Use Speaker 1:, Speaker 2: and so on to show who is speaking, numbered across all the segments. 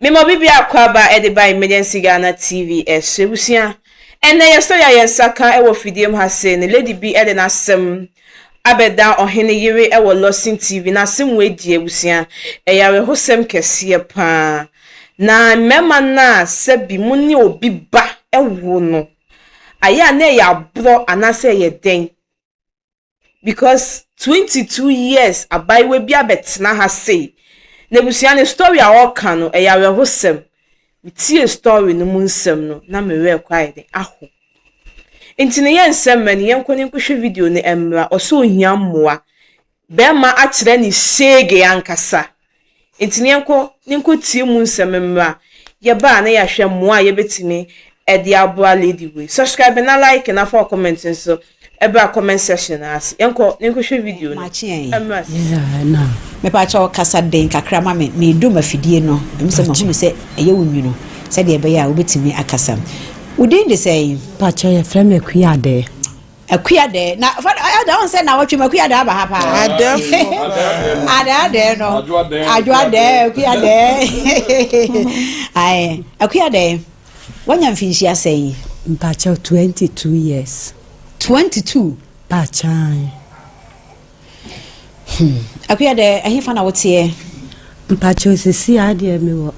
Speaker 1: Mema obi bi akwaaba de ba Emergency Ghana TV so. Abusua, ɛnnɛ yɛ story a yɛn nsa ka wɔ fidie mu ha sei no, lady bi de n'asɛm abɛda ɔhene yere wɔ Lawson TV. N'asɛm wei di abusua, ɛyɛ awerɛhosɛm kɛseɛ paa. Na mmarima no a sɛbi mo ne obi ba wo no, ayɛ a na ɛyɛ aborɔ anaasɛ ɛyɛ dɛn? Because 22 years abaayewa bi abɛtena ha sei. Na abusua ne story a ɔreka no, ɛyɛ awerɛhosɛm. Metie story no mu nsɛm no, na me werɛ kɔ ayɛ den aho. Nti ne yɛn nsɛm mma ni, yɛnkɔ ne nkɔhwɛ video no mmra. Ɔsɛ ohia mmoa. Bɛrima akyerɛ ne hyege ankasa. Nti ne yɛnkɔ ne nkɔtie mu nsɛm mmra. Yɛba a na yɛahwɛ mmoa a yɛbɛtumi de aboa lady wei. Subscribe na like na fa comment nso ɛbra comment section ase. Yɛnkɔ ne nkɔhwɛ video no mmra.
Speaker 2: Mepakyɛ, kasa den kakra ma me. Meedom afidie no ɛmu sɛ mahunu sɛ ɛyɛ wo nwunu, sɛdeɛ ɛbɛyɛ a wobɛtumi akasa. Wo din de sɛn?
Speaker 3: Pakyɛ, yɛfrɛ me Akua Adɛɛ.
Speaker 2: Akua Dɛɛ na ɛda wɔn sɛ na wɔtwe mu Akua Dɛɛ aba ha paa. Adɛɛ adɛɛ no adwo adɛɛ Akua Dɛɛ ayi. Akua Dɛɛ, wanya mfinhyia sɛn?
Speaker 3: Mpakyɛ, 22 years.
Speaker 2: 22?
Speaker 3: Pakyɛ.
Speaker 2: Akua Dɛɛ, ɛhefa na woteɛ?
Speaker 3: Mpakyɛ, sisi adeɛ mewɔ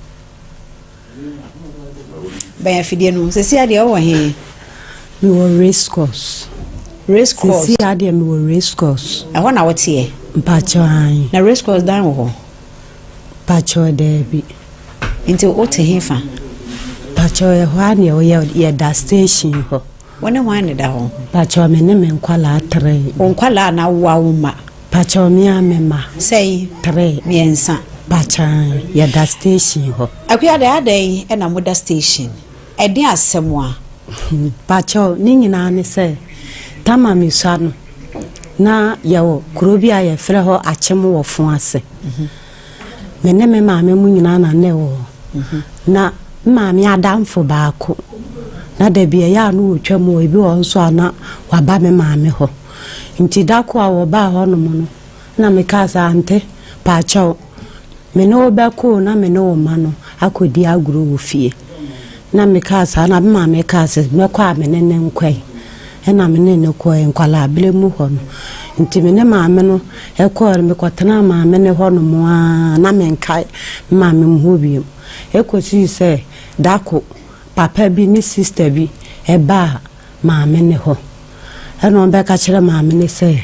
Speaker 2: Bɛn afidie no. Sisi adeɛ wowɔ he?
Speaker 3: Mewɔ Race Course.
Speaker 2: Race Course?
Speaker 3: Sisi adeɛ mewɔ Race Course.
Speaker 2: Ɛhɔ na woteɛ?
Speaker 3: Mpakyɛ, ayi.
Speaker 2: Na Race Course dan wɔ hɔ?
Speaker 3: Mpakyɛ, daabi.
Speaker 2: Nti wote he fa?
Speaker 3: Mpakyɛ, ɛhɔ a neɛ wɔyɛ yɛda station hɔ.
Speaker 2: Wɔne hwan ne da hɔ?
Speaker 3: Mpakyɛ, me ne me nkwalaa tere.
Speaker 2: Wo nkwalaa na woa wo ma?
Speaker 3: Mpakyɛ, me a me ma.
Speaker 2: Sɛn?
Speaker 3: Tere.
Speaker 2: Mmiɛnsa?
Speaker 3: Mpakyɛ, yɛda station hɔ.
Speaker 2: Akua Dɛɛ, adɛn ɛna moda station? Ɛde asɛm a
Speaker 3: Mpakyɛ, ne nyinaa ne sɛ tama mesua no na yɛwɔ kuro bi a yɛfrɛ hɔ Akyem wɔ fo ase. Me ne me maame mu nyinaa na ne wɔ hɔ. Na me maame adamfo baako na da bi ɛyɛ a no wɔtwa mu wɔ ebi wɔ nso a na waba me maame hɔ. Nti da ko a wɔbaa hɔnom no, na mekaa sɛ, "Ante, paakyɛw, me ne wo bɛkoo na me ne wo ma no akɔdi agorɔ wɔ fie." Na mekaa saa na me maame kaa sɛ mɛkɔ a me ne ne nkɔe. Ɛna me ne ne kɔe nkwalaa berɛ mu hɔ no. Nti me ne maame no ɛkɔɔ no, mekɔtenaa maame ne hɔ nom a na menkae me maame mu hɔ biom. Ɛkɔsii sɛ dako papa bi ne sister bi ɛbaa maame ne hɔ, ɛna ɔbɛka kyerɛ maame ne sɛ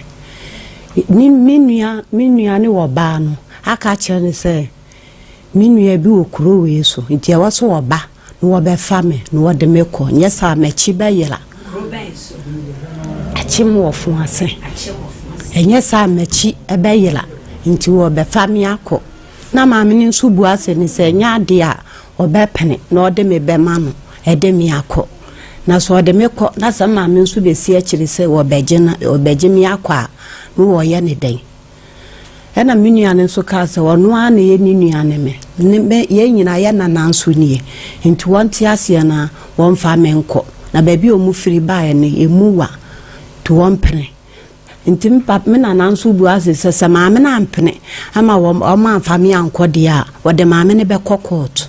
Speaker 3: ne me nua ne wɔ baa no aka kyerɛ ne sɛ me nua bi wɔ kuro wei so, nti ɛwɔ so wɔba na wɔbɛfa me na wɔde me kɔ, nyɛ saa m'akyi bɛyera. Akyem wɔ fo ase. Ɛnyɛ saa m'akyi ɛbɛyera, nti wɔbɛfa me akɔ. Na maame no nso bu ase ne sɛ ɛnyɛ adeɛ a ɔbɛpene na ɔde me bɛma no ɛde me akɔ. Na sɛ ɔde me kɔ na sɛ maame nso bɛsi akyiri sɛ wɔbɛgye na ɔbɛgye me akɔ a, na wɔyɛ ne dɛn? Ɛna me nua no nso kaa sɛ ɔno ara na ɛyɛ ne nua ne me ne me, yɛn nyinaa yɛ nana nso nie, nti wɔnte aseɛ na wɔmfa me nkɔ na baabi a ɔmu firi baeɛ no ɛmu wa, nti wɔmpene. Nti me nana nso bu ase sɛ maame no ampene ama wɔn amfa me ankɔ deɛ a, wɔde maame no bɛkɔ kɔɔto.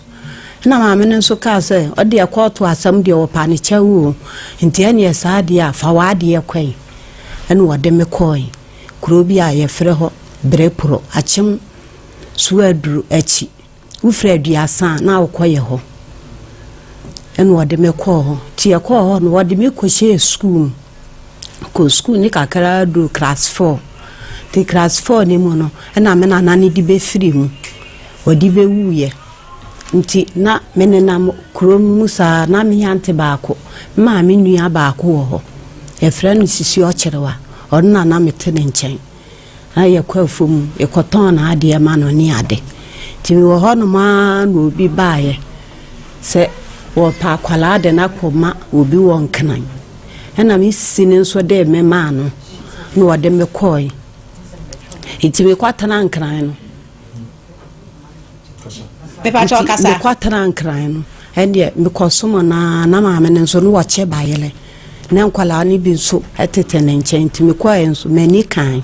Speaker 3: Ɛna maame no nso kaa sɛ ɔde kɔɔto asɛm deɛ, wɔpa ne kyɛw o, nti ɛneɛ saa deɛ a, fa w'adeɛ kɔe. Ɛna wɔde me kɔe kuro bi a yɛfrɛ hɔ Berɛporɔ, Akyem so aduru akyi. Wofiri 30 a na wokɔyɛ hɔ. Ɛna wɔde me kɔɔ hɔ. Nti yɛkɔɔ hɔ no, wɔde me kɔhyɛɛ sukuu mu. Kɔ sukuu ne kakra duru class four. Nti class four ne mu no, ɛna me nana ne de bɛfiri mu, wɔde bɛwuiɛ. Nti na me nenam kurom mu saa na me auntie baako, me maame nua baako wɔ hɔ, yɛfrɛ no Sisi Ɔkyerewa. Ɔno na na mete ne nkyɛn na yɛkɔ afuom, yɛkɔtɔn n'adeɛ ma no ne ade. Nti mewɔ hɔnom ara na obi baeɛ sɛ wɔpɛ akwalaa de no akɔma obi wɔ Nkran. Ɛna me sisi no nso de me maa no na wɔde me kɔɔe. Nti mekɔtena Nkran no
Speaker 2: Mepakyɛ, ɔkasa.
Speaker 3: Mekɔtena Nkran no, ɛdeɛ mekɔsom naa na maame no nso ne wɔkye bayerɛ na nkwalaa no bi nso tete ne nkyɛn. Nti mekɔɛ nso m'ani kan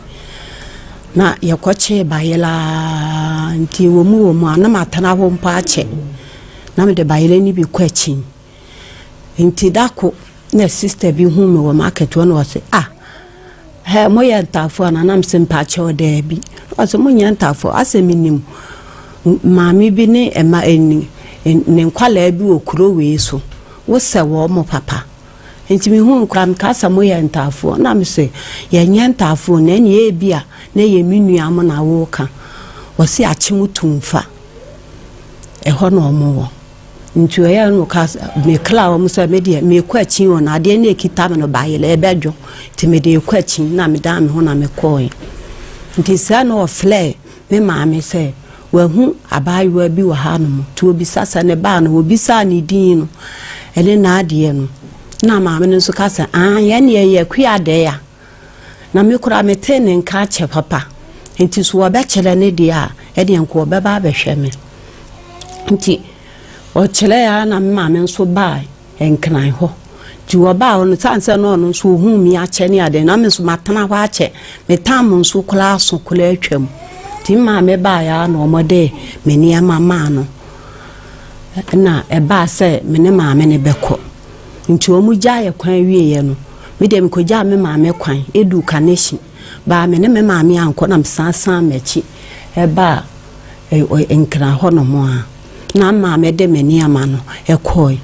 Speaker 3: na yɛkɔkyee bayerɛ aa. Nti wɔ mu a na matena hɔ mpo akyɛ. Na mede bayerɛ no bi kɔ akyi. Nti da ko na sister bi hu me wɔ market hɔ na ɔse ah hɛ moyɛ ntaafoɔ anaa? Na mese mpakyɛw daabi. Ɔse monyɛ ntaafoɔ asɛ menim maame bi ne ɛma ɛni ne nkwalaa bi wɔ kuro wei so wosɛ wɔn mo papa. Nti mehuu koraa mekaa sɛ moyɛ ntaafoɔ na mese yɛnyɛ ntaafoɔ na ɛneɛ ebi a na ɛyɛ me nua mo na woka. Ɔse akyem tumfa ɛhɔ na wɔn wɔ. Nti ɔyɛɛ no ka meklaa wɔn sɛ me deɛ mekɔ akyi o na adeɛ no ɛkita me no bayerɛ ɛbɛdwo nti mede rekɔ akyi na medan me ho na mekɔɔe. Nti sɛ na ɔfrɛɛ me maame sɛ wahu abaayewa bi wɔ hanom nti ɔbisa sɛ ne baa no ɔbisaa ne din no ɛne n'adeɛ no na maame no nso ka sɛ aa yɛn deɛ yɛ akua adɛɛ a na me koraa metee ne nka akyɛ papa nti so wɔbɛkyerɛ ne deɛ a ɛdeɛ nka ɔbɛba abɛhwɛ me. Nti ɔkyerɛɛ ara na me maame nso baa Nkran hɔ. Nti ɔbaa hɔ no, sane sɛ na ɔno nso ɔhuu me akyɛ ne adeɛ, na me nso matena hɔ akyɛ. Me tam nso koraa so koraa atwam. Nti me maame baeɛ ara na wɔde me nneɛma maa no. Ɛna ɛbaa sɛ me ne maame no bɛkɔ. Nti wɔgyaa yɛ kwan wieeɛ no, me deɛ mekɔgyaa me maame kwan duu Kaneshie. Baa me ne me maame ankɔ na mesan san m'akyi baa Nkran hɔnom a, na maame de me nneɛma no kɔe.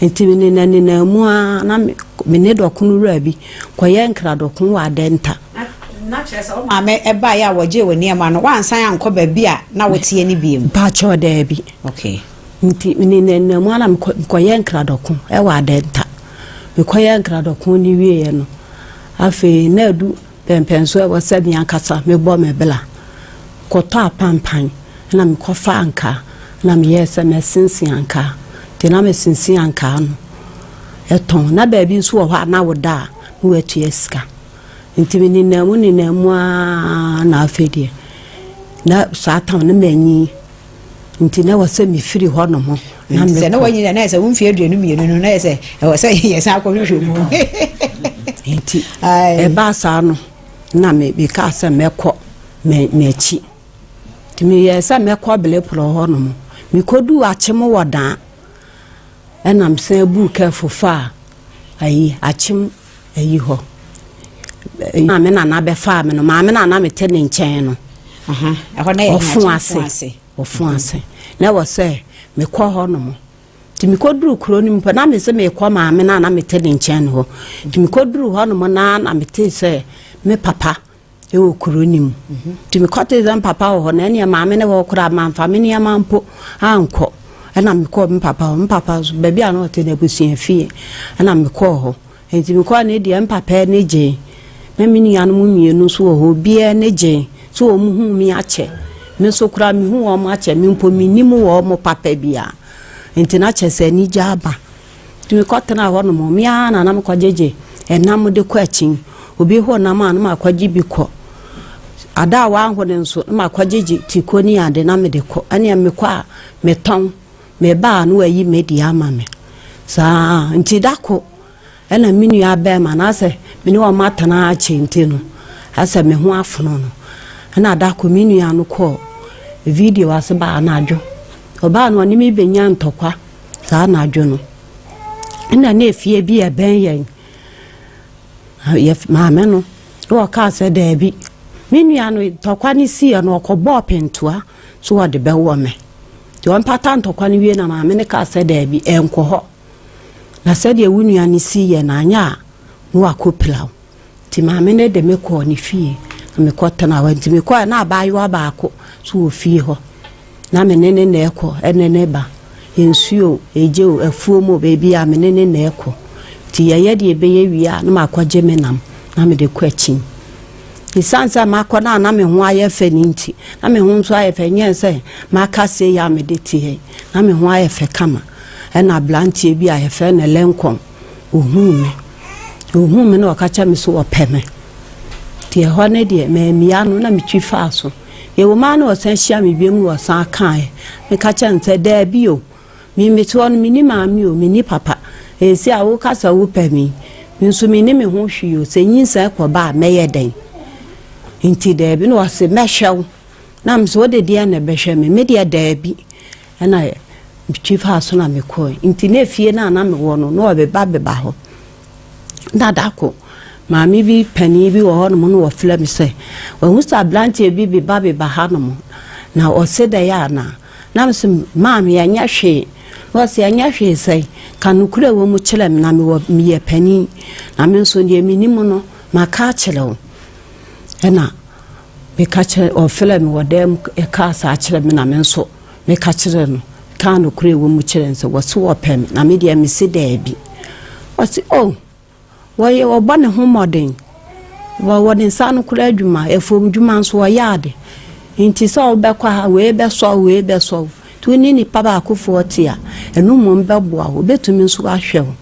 Speaker 3: Nti menenanenam mu ara na me ne dɔkono wura bi kɔyɛɛ nkradɔko wɔ Adenta.
Speaker 2: Na kyerɛ sɛ wo maame baeɛ a wɔgyee wo nneɛma no, woansan ankɔ baabi a na woteɛ no bio?
Speaker 3: Mpakyɛw, daabi.
Speaker 2: Okay.
Speaker 3: Nti menenanenam mu ara na mekɔyɛɛ nkradɔko wɔ Adenta. Mekɔyɛɛ nkradɔko no wieeɛ no, afei na adu Pɛnpɛnso a ɛwɔ sɛ me ankasa mebɔ me bra. Kɔtɔ apampan na mekɔfa ankaa na meyɛɛ sɛ mɛsensen ankaa. Nti na mesensen ankaa no tɔn. Na baabi nso wɔ hɔ a na woda a na woatua sika. Nti menenam mu nenam mu ara na afei deɛ na saa tam no manyin. Nti na ɛwɔ sɛ mefiri hɔ nom
Speaker 2: na mekɔ. Sɛ na wanyin a na yɛ sɛ wo mfeɛ 22 no na yɛ sɛ ɛwɔ sɛ yɛsan akɔhwehwɛ mu.
Speaker 3: Nti ɛbaa saa no na mekaa sɛ mɛkɔ m'akyi. Nti meyɛɛ sɛ mɛkɔ Beleporɔ hɔ nom. Mekɔduu Akyem wɔ Daa ɛna mesan buu kɛfo faa ayi Akyem ayi hɔ. Maame nana bɛfaa me no, maame nana mete ne nkyɛn no. Ɔfo ase, ɔfo ase. Na ɛwɔ sɛ mekɔ hɔ nom. Nti mekɔduru kuro no mu pɛ na mese mekɔ maame no a na mete ne nkyɛn no hɔ. Nti mekɔduru hɔ nom na na mete sɛ me papa wɔ kuro no mu. Nti mekɔtee sɛ me papa wɔ hɔ na ɛneɛ maame no wɔ hɔ koraa mamfa me nneɛma mpo ankɔ. Ɛna mekɔɔ me papa hɔ. Me papa nso baabi a na ɔte no abusua fie ɛna mekɔɔ hɔ. Nti mekɔɔ ne deɛ me papa ani gyee. Na me nuanom mmienu nso wɔ hɔ obiara ani gyee sɛ wɔn huu me akyɛ. Me nso koraa mehu wɔn akyɛ me mpo mennim wɔn papa biara. Nti na kyerɛ sɛ anigye aba. Nti mekɔtenaa hɔnom, me ara na na mekɔgyegye ɛnam de kɔ akyin. Obi ho nam a na makɔgye bi kɔ. Ada a wanho no nso na makɔgyegye tiko ne ade na mede kɔ. Ɛnneɛ mekɔ a metɔn, meba a na wayi me deɛ ama me. Saa nti da ko ɛna me nua bɛrima no asɛ me ne wɔn atena akyɛ nti no asɛ me ho afono no. Ɛna da ko me nua no kɔɔ video ase baa anadwo. Ɔbaa no ɔne me bɛnya ntɔkwa. Saa anadwo no, nna na efie bi a ɛbɛn yɛn. Yɛ maame no na ɔkaa sɛ daabi. Me nua no ntɔkwa no siiɛ no ɔkɔbɔɔ pentoa so ɔde bɛwɔ me. Nti ɔmpata ntɔkwa no wie na maame no kaa sɛ daabi ɛnkɔ hɔ. Na sɛdeɛ wo nua no siiɛ no anyɛ a na wakɔpira wo. Nti maame no de me kɔɔ ne fie na mekɔtenaa hɔ. Nti mekɔɛ na abaayewa baako nso wɔ fie hɔ. Na me ne no na ɛkɔ, ɛne ne ba. Nsuo o, egya o, afuom o, baabiara me ne no na ɛkɔ. Nti yɛyɛ deɛ ɛbɛyɛ wie a, na makɔgye me nam na mede kɔ akyi. Ɛsiane sɛ makɔ no a na me ho ayɛ fɛ no nti, na me ho nso ayɛ fɛ, nyɛ sɛ maka sei a mede te ha yi, na me ho ayɛ fɛ kama. Ɛna aberanteɛ bi a yɛfrɛ no Lincoln, ɔhuu me. Ɔhuu me na ɔka kyerɛ me sɛ ɔpɛ me. Nti ɛhɔ no deɛ, mammia no na metwi faa so. Ɛwom ara na ɔsan hyia me biom na ɔsan kaeɛ. Meka kyerɛɛ no sɛ, Daabi o, me mete hɔ no menni maame o, menni papa. Seesei a woka sɛ wopɛ me yi, me nso menni me ho hwee o, sɛ nyinsɛn kɔba a mɛyɛ dɛn? Nti daabi. Na ɔse, mɛhwɛ wo. Na me sɛ, wode deɛn na ɛbɛhwɛ me? Me deɛ daabi. Ɛna Metwi faa so na mekɔe. Nti na efie no a na mewɔ no, na ɔbeba beba hɔ. Na da ko, maame bi panin bi wɔ hɔnom na ɔfrɛ me sɛ, wahu sɛ aberanteɛ bi beba beba hanom, na ɔse dɛn anaa? Na mese, maame, ɛnyɛ hwee. Na ɔse, ɛnyɛ hwee sɛn? Ka nokorɛ a ɛwɔ mu kyerɛ me, na mewɔ, meyɛ panin, na me nso deɛ menim no, maka akyerɛ wo. Ɛna meka kyerɛ, ɔfrɛ me wɔ dan mu kaa saa kyerɛ me na me nso meka kyerɛ no, kaa nokorɛ ɛwɔ mu kyerɛ no sɛ wɔse wɔpɛ me na me deɛ mese daabi. Ɔse oh, wɔyɛ wɔbɔ ne ho mmɔden, wɔwɔ ne nsa ano koraa adwuma, afuom dwuma nso wɔyɛ ade. Nti sɛ wobɛkɔ ha, wei bɛsɔ wo, wei bɛsɔ wo. Nti wo ne nipa baakofoɔ te a, ɛno mmom bɛboa wo, obɛtumi nso ahwɛ wo.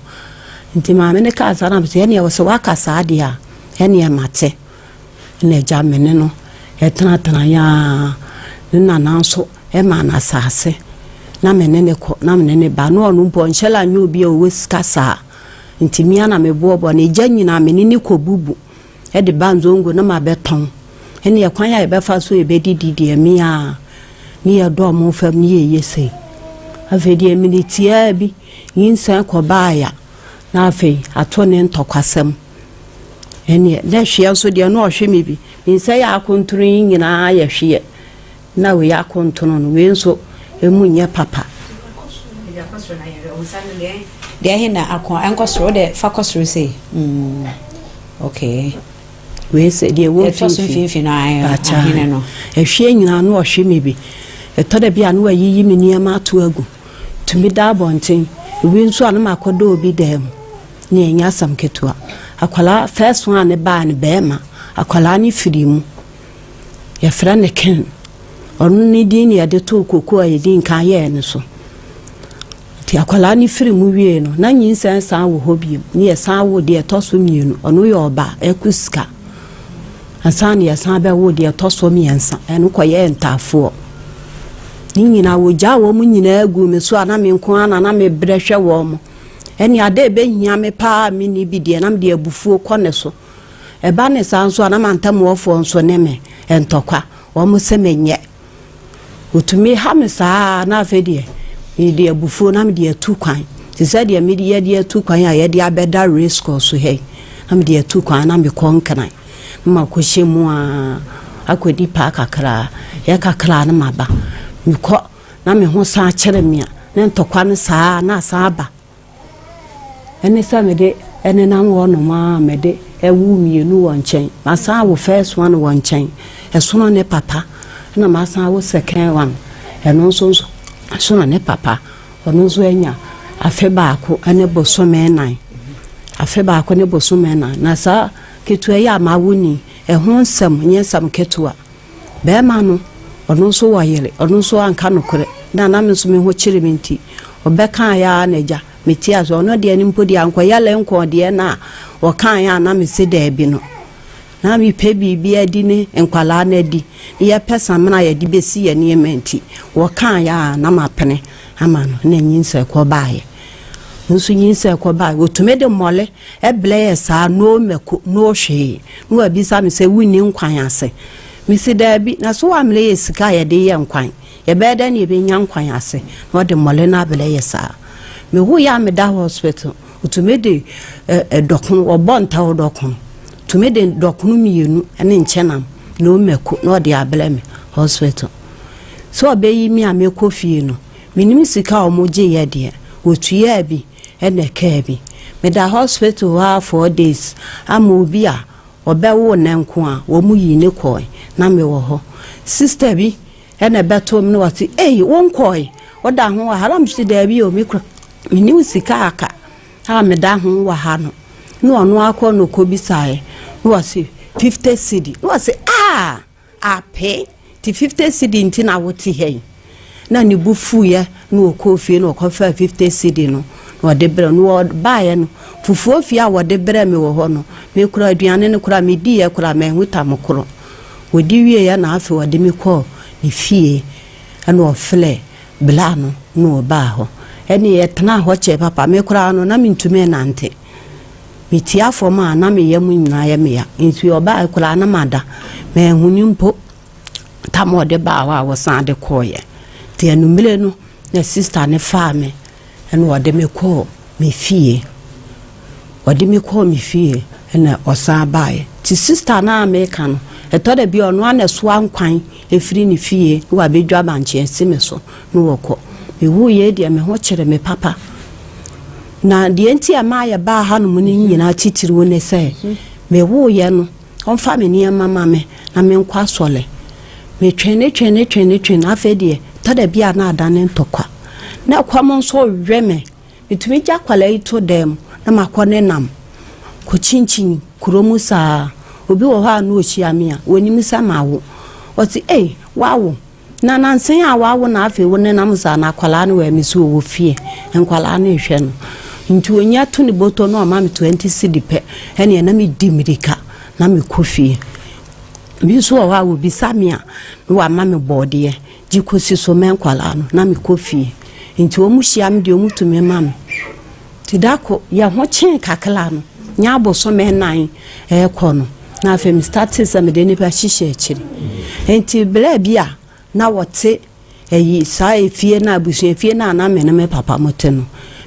Speaker 3: Nti maame no kaa saa na mese ɛneɛ sɛ woaka saa deɛ a, ɛneɛ mate. Ɛna agya me ne no tenatenaeɛ ara. Ne nana nso maa no asase na me ne no kɔ na me ne no ba. Na ɔno mpo ɔnhyɛ da nyɛ obi a ɔwɔ sika saa. Nti me ara na meboaboa no. Agya nyinaa me ne no kɔbubu de ba Nzongo na mabɛtɔn. Ɛnneɛ kwan a yɛbɛfa so yɛbɛdidi deɛ me ara ne yɛdɔ ɔmo fam ne yɛyɛ sei. Afei deɛ mene tiaa bi nyinsɛn kɔbaeɛ a na afei ato ne ntɔkwasɛm. Ɛnneɛ, na hweɛ nso deɛ na ɔhwe me bi. Me nsa yi akontono yi nyinaa yɛ hweɛ. Na wei akontono no, wei nso emu nyɛ papa.
Speaker 2: Deɛ ɛhe na ako ɛnkɔ soro wode fa kɔ soro sei mm okay.
Speaker 3: Wei sɛ deɛ ɛwɔ
Speaker 2: mfimfini. Ɛtɔ so mfimfini no ahene no.
Speaker 3: Ɛhweɛ nyinaa na ɔhwe me bi. Ɛtɔ da bi a na wayiyi me nneɛma ato agu. Tumi da abɔnten. Ebi nso a na makɔda obi dan mu. Ne ɛnyɛ asɛm ketewa. Akwadaa first one ne baa no bɛrima. Akwadaa no firi mu. Yɛfrɛ no Ken. Ɔno ne din na yɛde too koko a yɛdi nkan yɛɛ no so. Nti akwadaa no firi mu wie no, na nyinsɛn san wɔ hɔ bio. Ne yɛsan wo deɛ ɛtɔ so mmienu. Ɔno yɛ ɔbaa, ɛko sika. Ansa na yɛsan bɛwo deɛ ɛtɔ so mmiɛnsa. Ɛno kɔyɛɛ ntaafoɔ. Ne nyinaa wɔgyaa wɔn nyinaa guu me so a na me nko ara na na mebrɛ hwɛ wɔn. Ɛnneɛ ade a ɛbɛhia me paa a menni bi deɛ, na mede abufuo kɔ ne so. Ɛba ne saa nso a, na m'antamuwafoɔ nso ne me ntɔkwa. Wɔn se menyɛ. Wɔtumi ha me saa na afei deɛ, mede abufuo na mede atu kwan. Te sɛ deɛ mede yɛde atu kwan a yɛde abɛda race course ha yi, na mede atu kwan na mekɔ Nkran. Na makɔhyɛ mu ara akɔdi paa kakra. Yɛ kakra na maba. Mekɔ na me ho san kyere me a, na ntɔkwa no saa ara na asan aba. Ɛne sɛ mede nenam hɔnom ara mede ɛwo mmienu wɔ nkyɛn. Masan awo first one wɔ nkyɛn, ɛsono ne papa. Ɛna masan awo second one, ɛno nso nso ɛsono ne papa. Ɔno nso anya afe baako ne bosome nnan. Afe baako ne bosome nnan. Na saa ketewa yi a mawo ni, ɛho nsɛm nyɛ nsɛm ketewa. Barima no, ɔno nso wɔ yere, ɔno nso anka nokorɛ, na na me nso me ho kyere me nti, ɔbɛkaeɛ ara na agya, mete ase, ɔno deɛ no mpo deɛ ankɔyɛ Lincoln deɛ no a ɔkaeɛ a na mese daabi no. Na mepɛ biribi adi ne nkwadaa no adi, na yɛpɛ samina a yɛde bɛsi yɛn nneɛma nti, wɔkaeɛ a na mapene ama no, na nyinsɛn kɔbaeɛ. Nso nyinsɛn kɔbaeɛ, wɔtumi de mmɔle Ɛbrɛ yɛ saa, no mako, no hwee. Na wabisa me sɛ, Wonni nkwan ase? Mese, Daabi. Na so woammrɛ yɛ sika a yɛde yɛ nkwan? Yɛbɛyɛ dɛn na yɛbɛnya nkwan ase? Na ɔde mmɔle no abrɛ yɛ saa. Mewoeɛ a meda hospital, ɔtumi de dɔkono, wɔbɔ ntɛw dɔkono, tumi de dɔkono mmienu ne nkyɛnam, no mako, na ɔde abrɛ me hospital. Sɛ ɔbɛyi me a mekɔ fie no, menim sika a wɔgyeeɛ deɛ, wɔtuaa bi. na ɛkaa bi. Meda hospital hɔ ara 4 days ama obi a ɔbɛwoo nnɛ nko a, wɔn yii no kɔɔe na mewɔ hɔ. Sister bi na ɛbɛtoo me na ɔse, Ei, wonkɔɔe? Woda ho wɔ ha? Na mese, Daabi o, me kura menni wo sika aka a meda ho wɔ ha no. Na ɔno akɔ na ɔkɔbisaeɛ na ɔse 50 cedi. Na ɔse, Ah! Ape, nti 50 cedi nti na wote ha yi? Na ne bo fuiɛ na ɔkɔɔ fie na ɔkɔfaa 50 cedi no na ɔde brɛ no. Ɔbaeɛ no, fufuo fie a wɔde brɛ me wɔ hɔ no, me koraa aduane no koraa mediiɛ koraa manhu tam korɔ. Ɔdi wieeɛ na afei ɔde me kɔɔ ne fie ɛna ɔfrɛɛ bra no na ɔbaa hɔ. Ɛne yɛtenaa hɔ kyɛɛ papa, me koraa no na mentumi nnante. Metia fam a, na me yam nyinaa yɛ me ya. Nti ɔbaeɛ koraa na mada. Manhu no mpo tam a ɔde baa hɔ a wɔsan de kɔeɛ. Nti anwummere no, Na sista no faa me na ɔde me kɔɔ me fie. Ɔde me kɔɔ me fie na ɔsan baeɛ. Nti sista no a meka no, ɛtɔ da bi a ɔno ara na ɛsoa nkwan firi ne fie na wabɛdwa bankye asi me so na wɔkɔ. Mewuiɛ deɛ me ho kyere me papa. Na deɛ nti a ɛmaa yɛbaa hanom no nyinaa titiriw ne sɛ, mewuiɛ no, ɔmfa me nneɛma ma me na menkɔ asɔre. Metwene twene twene twene, afei deɛ ɛtɔ da bi a na adane ntɔkwa. Na ɛkɔm nso rewe me. Metumi gya akwadaa yi to dan mu na makɔ ne nam kɔkyinkyin kuro mu saa. Obi wɔ hɔ a na ɔhyia me a, ɔnim sɛ mawo. Ɔse, ei, woawo? Na nansa yi a wawo na afei wo nenam saa na akwadaa no wɔ me so wɔ fie nkwadaa no rehwɛ no nti onya to ne bɔtɔ na ɔma me 20 cedi pɛ ɛneɛ na medi mmirika na mekɔ fie bi nso wɔ hɔ a wɔbisa me a na wama me bɔɔdeɛ gye kɔsi so mɛ nkwadaa no na mekɔ fie nti wɔn hyia me deɛ wɔn tumi ma me Nti da ko yɛ ho kyee kakra no, nyɛ abosome nan ɛrekɔ no, na afei me startee sɛ mede nnipa hyehyɛ akyiri. Nti berɛ bi a na wɔte ayi saa efie no abusua fie no a na me ne me papa mo te no,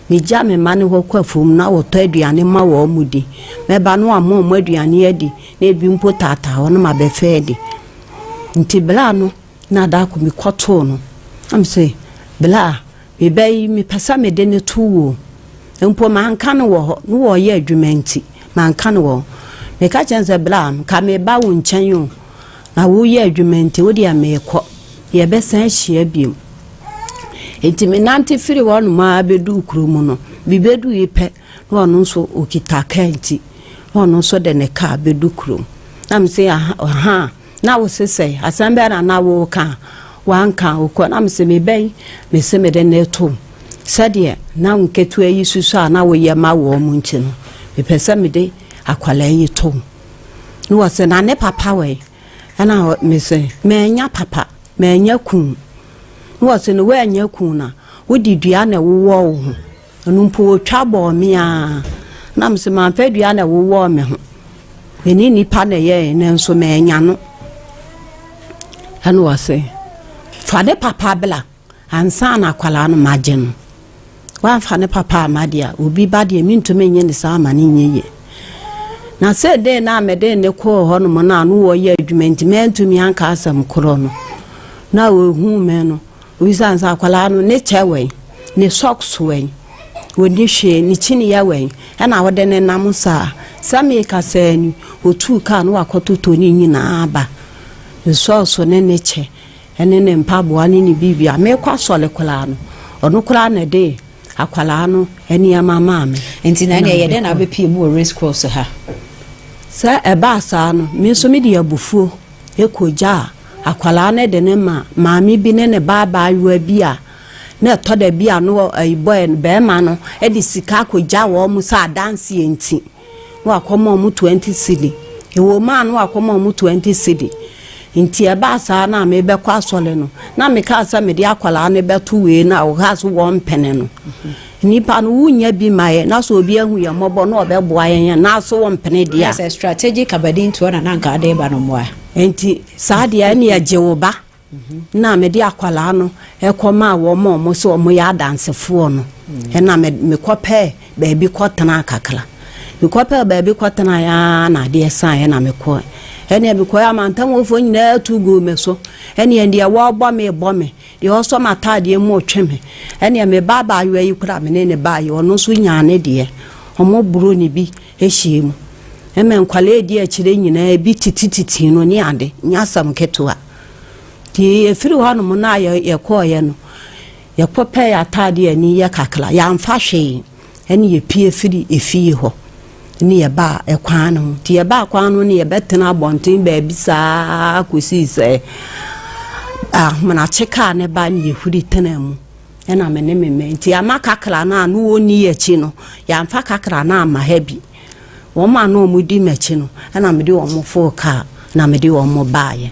Speaker 3: megya me mma no hɔ kɔ afuom na wɔtɔ aduane ma wɔn mo di. Mɛba no wɔama wɔn aduane adi na ebi mpo taataa hɔ na mabɛfa adi. Nti berɛ a no na da ko mekɔtoo no, na mese, bla Me ba yi, mepɛ sɛ mede no to wo o. Mpo manka no wɔ hɔ, na wɔreyɛ adwuma nti, manka no wɔ hɔ. Meka kyerɛɛ no sɛ, Bra, nka mereba wo nkyɛn o, na woreyɛ adwuma nti, wo deɛ merekɔ. Yɛbɛsan ahyia bio. Enti menante firi hɔnom ara bɛduu kurom no, mebɛduui pɛ, na ɔno nso ɔkita kaa nti, na ɔno nso de ne kaa bɛdu kurom. Na mese, aha. Na wo se sɛn? Asɛm bɛn na na woreka a woanka a wokɔ? Na mese, Me ba yi, mese mede no reto wo. Sɛdeɛ na wo nketewa yi susua a na woyɛ ma wɔn nti no, mepɛ sɛ mede akwadaa yi to wo. Na wɔse, Na ne papa wɔ he? Ɛna mese, Mannya papa, mannya kunu. Na wɔse, No woannya kunu na wode dua na ɛwowɔ wo ho. Ɛno mpo wɔtwa bɔɔ me ara. Na mese mamfa dua na ɛwowɔɔ me ho. Me ne nnipa na ɛyɛe nanso mannya no. Ɛna ɔse fa ne papa bla ansa na akwadaa no magye no. Woamfa ne papa amma deɛ a, obi ba deɛ mentumi nye ne saa ama no nyɛ yie. Na sɛ dɛn na mede ne kɔɔ hɔnom no a na wɔyɛ adwuma nti mantumi anka asɛm korɔ no. Na ɔhuu me no, Obisaa no sɛ, Akwadaa no, ne kyɛ wɛn? Ne socks wɛn? Ɔnni hwee, ne kyiniiɛ wɛn? Ɛna wode no nam saa? Sɛ merekasa yi ni, ɔtuu kaa na wakɔtotɔ ne nyinaa aba. Ne socks ne ne kyɛ ne ne mpaboa ne ne biribiara. Merekɔ asɔre koraa no, ɔno koraa na ɛde akwadaa no nneɛma maa me.
Speaker 2: Nti na
Speaker 3: Ɛna
Speaker 2: ɛneɛ ɛyɛ
Speaker 3: mede
Speaker 2: dɛn na
Speaker 3: kɔe.
Speaker 2: wobɛpie mu wɔ race course ha?
Speaker 3: Sɛ ɛbaa saa no, me nso mede abufuo kɔgyaa Akwadaa no de no ma maame bi ne ne ba abaayewa bi a na ɛtɔ da bi a no ɛyi bɔɛ no bɛrima no de sika akɔgya wɔn sɛ adanseɛ nti na wakɔma wɔn 20 cedi ɛwɔ mu a na wakɔma wɔn 20 cedi nti ɛbaa saa na mebɛkɔ asɔre no na mekaa sɛ mede akwadaa no bɛto wei no a wɔkaa so wɔn mpene no nipa no wonya bi ma yɛ na sɛ obi ahu yɛn mmɔbɔ na ɔbɛboa yɛn yɛn na so wɔn mpene deɛ a.
Speaker 2: Sɛ strategic abadintoɔ na na nka ade ba no mmoa.
Speaker 3: Enti saa deɛ ɛneɛ gye wo ba. Na mede akwadaa no kɔmaa wɔn a wɔn sɛ wɔyɛ adansefoɔ no. Ɛna mekɔpɛɛ baabi kɔtenaa kakra. Mekɔpɛɛ baabi kɔtenaeɛ ara na adeɛ saeɛ na mekɔɛ. Ɛneɛ mekɔɛ amantamfoɔ nyinaa tu guu me so. Ɛneɛ deɛ wɔrebɔ me rebɔ me, deɛ ɔsɔ m'ataadeɛ mu retwe me. Ɛneɛ me ba abaayewa yi koraa me ne no baeɛ, ɔno nso nyaa ne deɛ. Wɔboroo no bi. hyia mu. Ɛma nkwadaa a ɛdi akyire nyinaa ebi titititi no ne ade, nyɛ asɛm ketewa. Nti yɛfiri hɔnom no a yɛkɔeɛ no, yɛkɔpɛɛ ataadeɛ a ani yɛ kakra, yɛamfa hwee, ɛne yɛpue firi efie hɔ ne yɛbaa ɛkwan no ho. Nti yɛbaa kwan no ne yɛbɛtena abɔnten baabi saa kɔsii sɛ ahomenakye kaa ne ba ne yɛhuri tenaa mu. Ɛna me ne me mma nti ama kakra no a na wɔnni yɛn akyi no, yɛamfa kakra no amma ha bi. Wɔn a na wɔdi m'akyi no, ɛna mede wɔn foo kaa na mede wɔn baeɛ.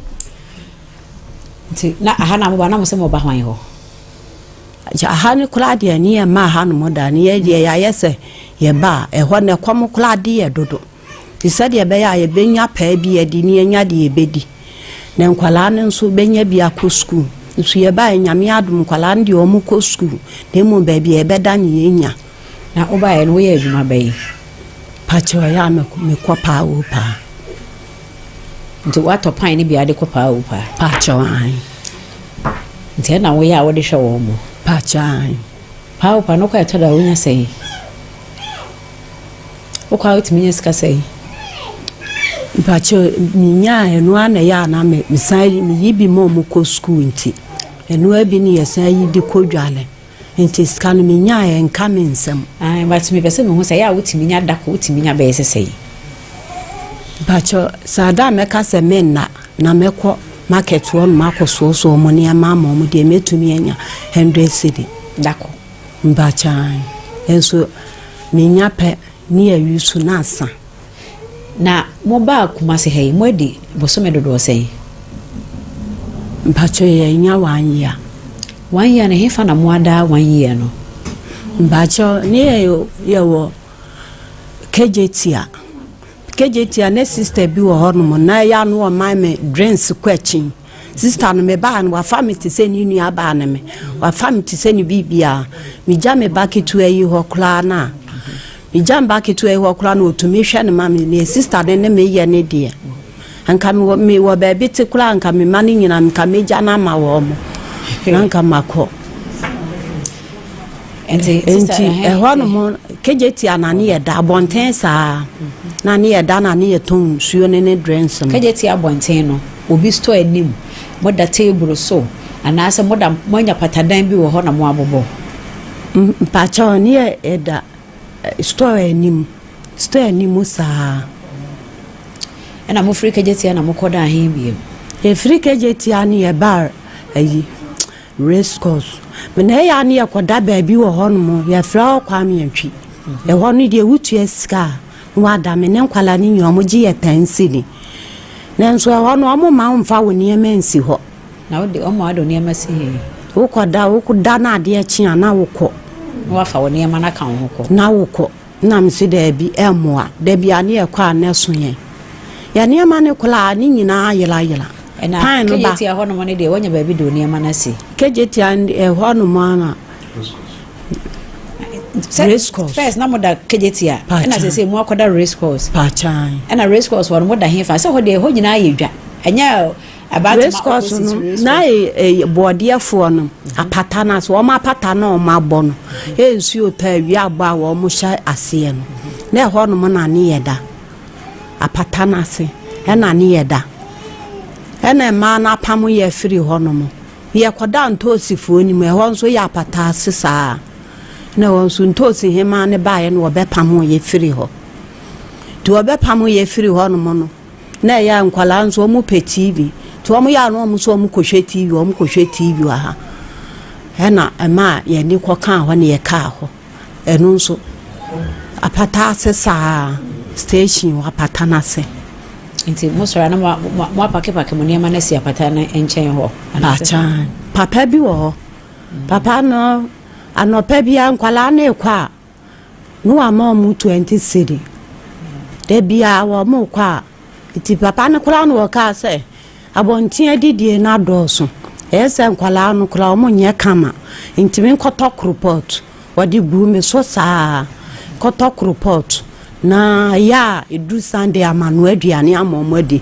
Speaker 2: Nti na aha na moba na mo sɛ moba hwan hɔ?
Speaker 3: Aha no koraa deɛ ne yɛmma ha nom da ne yɛ deɛ yɛayɛ sɛ yɛba a ɛhɔ no ɛkɔm koraa de yɛ dodo. Nti sɛdeɛ ɛbɛyɛ a yɛbɛnya paa bi adi ne yɛanya deɛ yɛbɛdi na nkwadaa no nso bɛnya bi akɔ sukuu. Nso yɛbaeɛ Nyame adom nkwadaa no deɛ wɔn kɔ sukuu na mmom baabi a yɛbɛda ne yɛnya.
Speaker 2: Na wobaeɛ no woyɛ adwuma bɛn?
Speaker 3: Pakyɛ ɛyɛ a mekɔ paa o paa.
Speaker 2: Nti woatɔ pan no bi a wode kɔ paa o paa?
Speaker 3: Pakyɛ ae.
Speaker 2: Nti ɛna woyɛ a wode hwɛ wɔn mo?
Speaker 3: Pakyɛ ae.
Speaker 2: Paa o paa no wokɔ a ɛtɔ da a wonya sɛn? Wokɔ a wotumi nya sika sɛn?
Speaker 3: Mpakyɛ menya a ɛno ara na ɛyɛ a na mesan meyi bi ma wɔn kɔ sukuu nti ɛno ara bi na yɛsan yi de kɔ dwale. Nti sika no menyaeɛ ɛnka me nsam.
Speaker 2: Ae but mepɛ sɛ mehu sɛ ɛyɛ a wotumi nya da koro wotumi nya bɛyɛ sɛ sɛn?
Speaker 3: Mpakyɛ saa da a mɛka sɛ menna na mɛkɔ market hɔ nom akɔsoɔsoɔ wɔn nneɛma ama wɔn deɛ mɛtumi anya hundred cedi.
Speaker 2: Da ko?
Speaker 3: Mpakyɛ ae nso menya pɛ ne awi so na asa.
Speaker 2: Na mobaa Kumasi ha yi, moadi bosome dodoɔ sɛn?
Speaker 3: Mpakyɛ yɛanya one year.
Speaker 2: One year no, hefa na moada one year no?
Speaker 3: Mpakyɛ ne yɛ yɛwɔ Kejetia. Kejetia ne sister bi wɔ hɔ nom na ɛyɛ ano ɔman me drinks kɔ akyi. Sister no me baa no wafa me te sɛ ne nua baa ne me. Wafa me te sɛ ne biribiara. Megya me ba ketewa yi hɔ koraa no a. Megya me ba ketewa yi hɔ koraa na ɔtumi hwɛ no ma me. Nea sista no ne me yɛ ne deɛ, anka mewɔ mewɔ baabi te koraa anka me mma no nyinaa nka mɛgya no ama wɔn na anka makɔ.
Speaker 2: Nti
Speaker 3: ɛhɔ nom Kejetia na ne yɛda abɔnten saa na ne yɛda na ne yɛtɔn nsuo ne ne drinks no.
Speaker 2: Kejetia abɔnten no, obi store anim, moda table so anaasɛ moda moanya patadan bi wɔ hɔ na moabobɔ?
Speaker 3: Mpakyɛw ne yɛda Store anim, store anim saa.
Speaker 2: Ɛna mo firi Kejetia na mo kɔ daa he biem?
Speaker 3: Yɛfiri Kejetia ne yɛbaa ayi race course. Mena ɛyɛ a ne yɛkɔda baabi wɔ hɔ nom, yɛfrɛ hɔ Kwame Antwi. Ɛhɔ no deɛ wotua sika a na wada, me ne nkwadaa no nyinaa wɔn gye yɛ ten cedi. Nanso ɛhɔ no wɔn mma wo mfa wo nneɛma nsi hɔ.
Speaker 2: Na wode wɔn ma wode wo nneɛma si he?
Speaker 3: Wokɔda, woda na adeɛ kye a na wokɔ.
Speaker 2: Na wafa wo nneɛma no aka wo ho kɔ.
Speaker 3: Na wokɔ. Na mese daabi, ɛmmoa. Da bi a ne yɛkɔ a na ɛso yɛn. Yɛn nneɛma no koraa ne nyinaa ayerayera.
Speaker 2: Ɛna
Speaker 3: Pan no ba.
Speaker 2: Kejetia hɔnom no deɛ woanya baabi de wo nneɛma no asi?
Speaker 3: Kejetia ɛhɔnom ara na. Race course.
Speaker 2: First na moda Kejetia. Ɛna sese mo akɔda race course.
Speaker 3: Paakyan.
Speaker 2: Ɛna race course hɔ no moda hefa? Sɛ hɔ deɛ ɛhɔ nyinaa yɛ dwa. Ɛnyɛ
Speaker 3: Race course no na bɔɔdeɛfoɔ no apata no ase wɔn apata no wɔn abɔ no ɛyɛ nsuo tɔ awia abɔ a wɔn hyɛ aseɛ no na ɛhɔ nom na ne yɛ da apata no ase ɛna ne yɛ da ɛna mmaa no apam yɛ firi hɔ nom yɛkɔda ntoosifoɔ no mu ɛhɔ nso yɛ apata ase saa na ɛhɔ nso ntoosi hemaa no baeɛ no wɔbɛpam yɛ firi hɔ nti wɔbɛpam yɛ firi hɔ nom no Na ɛyɛ a nkwadaa nso wɔn pɛ TV nti wɔn yɛ a na wɔn nso wɔn kɔhwɛ TV wɔn kɔhwɛ TV wɔ ha ɛna ɛma yɛn ani kɔ kaa hɔ na yɛ kaa hɔ ɛno nso apata ase saa station wɔ apata no ase.
Speaker 2: Nti mo sɔrɔ na mo mo apakepake mo nneɛma no asi apata no nkyɛn hɔ.
Speaker 3: Paakyɛw papa bi wɔ hɔ papa no anɔpa biara nkwadaa no rekɔ a. Na wama wɔn 20 cedi. Da biara wɔrekɔ a, nti papa no koraa na ɔkaa sɛ abɔnten adidie no adɔɔso. Ɛyɛ sɛ nkwadaa no koraa wɔnyɛ kama. Nti menkɔtɔ koropɔt. Ɔde guu me so saa. Kɔtɔ koropɔt. Na ɛyɛ a ɛduru Sunday a manoa aduane ama wɔn adi.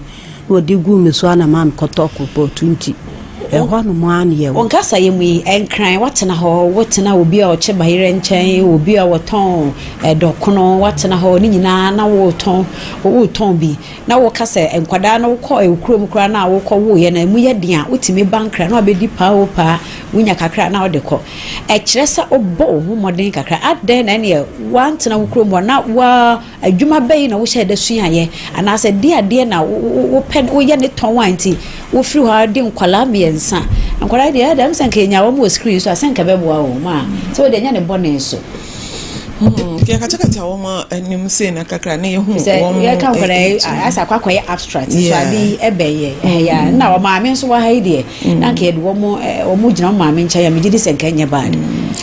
Speaker 3: Na ɔde guu me so a na ma mekɔtɔ koropɔt nti. Ɛhɔ nom ara na yɛwɔ.
Speaker 2: Wo nkasaeɛ mu yi, Nkran, woatena hɔ, wotena obi a ɔkye bayerɛ nkyɛn, obi a ɔtɔn dɔkono, woatena hɔ, ne nyinaa na woretɔn, woretɔn bi. Na woka sɛ nkwadaa no wokɔ wo kurom koraa no a wokɔ woeɛ no, ɛmu yɛ den a, wotumi ba Nkran na wabɛdi paa o paa, wonya kakra a na wode kɔ. Ɛkyerɛ sɛ wobɔ wo ho mmɔden kakra. Adɛn na ɛneɛ woantena wo kurom hɔ na woa Adwuma bɛn na wohyɛɛ da suaeɛ anaasɛ deɛ adeɛ na wopɛ woyɛ ne tɔn a nti wofiri hɔ ara de nkwadaa mmiɛnsa nkwadaa deɛ ɛdɛm sɛ nka yɛnya wɔn wɔ screen so a sɛ nka ɛbɛboa wɔn a sɛ wɔde ɛnyɛ ne bɔne so.
Speaker 4: Hmm, yɛkatakata wɔn anim sei na kakra na yɛhu wɔn
Speaker 2: yɛka nkwadaa yi asɛ akɔ akɔyɛ abstract so ade yi ɛbɛn yɛ ɛyɛ na wɔn maame nso wɔ ha yi deɛ Na anka yɛde wɔn wɔn gyina wɔn maame nkyɛn a megye di sɛ nka ɛnyɛ bad.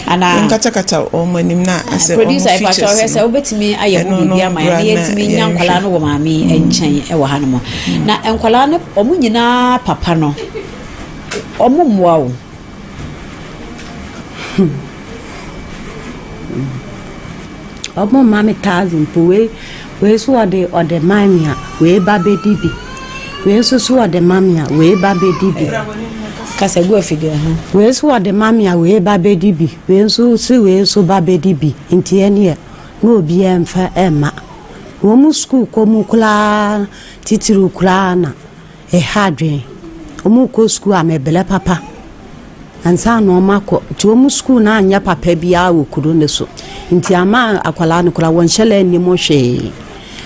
Speaker 2: Ana
Speaker 4: nkatakata wɔn anim na ah, asɛ wɔn
Speaker 2: producer
Speaker 4: features
Speaker 2: no. Producer sɛ wobɛtumi ayɛ ho biribi ama yɛn na yɛntumi nya nkwadaa no wɔ maame nkyɛn wɔ ha nom. Na nkwadaa no wɔn nyinaa papa no. Ɔmo mmoa wo.
Speaker 3: Ɔmo mma me thousand mpo wei wei so ɔde ɔde ma me a wei ba bɛdi bi wei nso so ɔde ma me a wei ba bɛdi bi.
Speaker 2: Kasa gu afidie ho.
Speaker 3: Wei so ɔde ma me a wei ba bɛdi bi wei nso si wei nso ba bɛdi bi nti ɛneɛ na obiara mfa ɛmma wɔn mu sukuu kɔ mu koraa titiriw koraa na. Ɛha adwene. Wɔrekɔ sukuu a, mebrɛ papa ansa na wɔakɔ. Nti wɔn sukuu no anyɛ papa biara wɔ kuro no so. Nti ama akwadaa no koraa wɔnhyɛ da nnim hwee.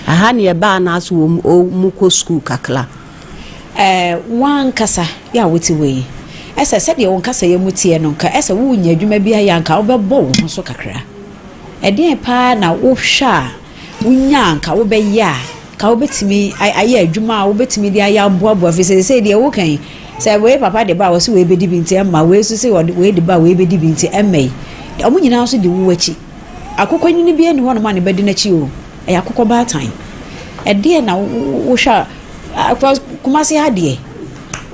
Speaker 3: Aha na yɛbaa no ase wɔn wɔkɔ sukuu kakra.
Speaker 2: Ɛɛ, w'ankasa yɛ a wote hɔ yi, ɛsɛ sɛdeɛ wo nkasɛeɛ mu teɛ no, nka ɛsɛ worenya adwuma bi ayɛ a, nka wobɛbɔ wo ho so kakra. Ɛdeɛn paa na wohwɛ a wonya a nka wobɛyɛ a Ka wobɛtumi ayɛ adwuma a wobɛtumi de ayɛ aboaboa firi sɛ seesei deɛ woka yi sɛ wei papa de ba a wɔse wei bɛdi bi nti ɛmma wei nso sɛ wɔde wei de ba a wei bɛdi bi nti ɛmma yi wɔn nyinaa nso de wo akyi akokɔnini bi ani hɔnom a ne ba di n'akyi o ɛyɛ akokɔ baatan ɛdeɛ na wohwɛ a Kumasi ha deɛ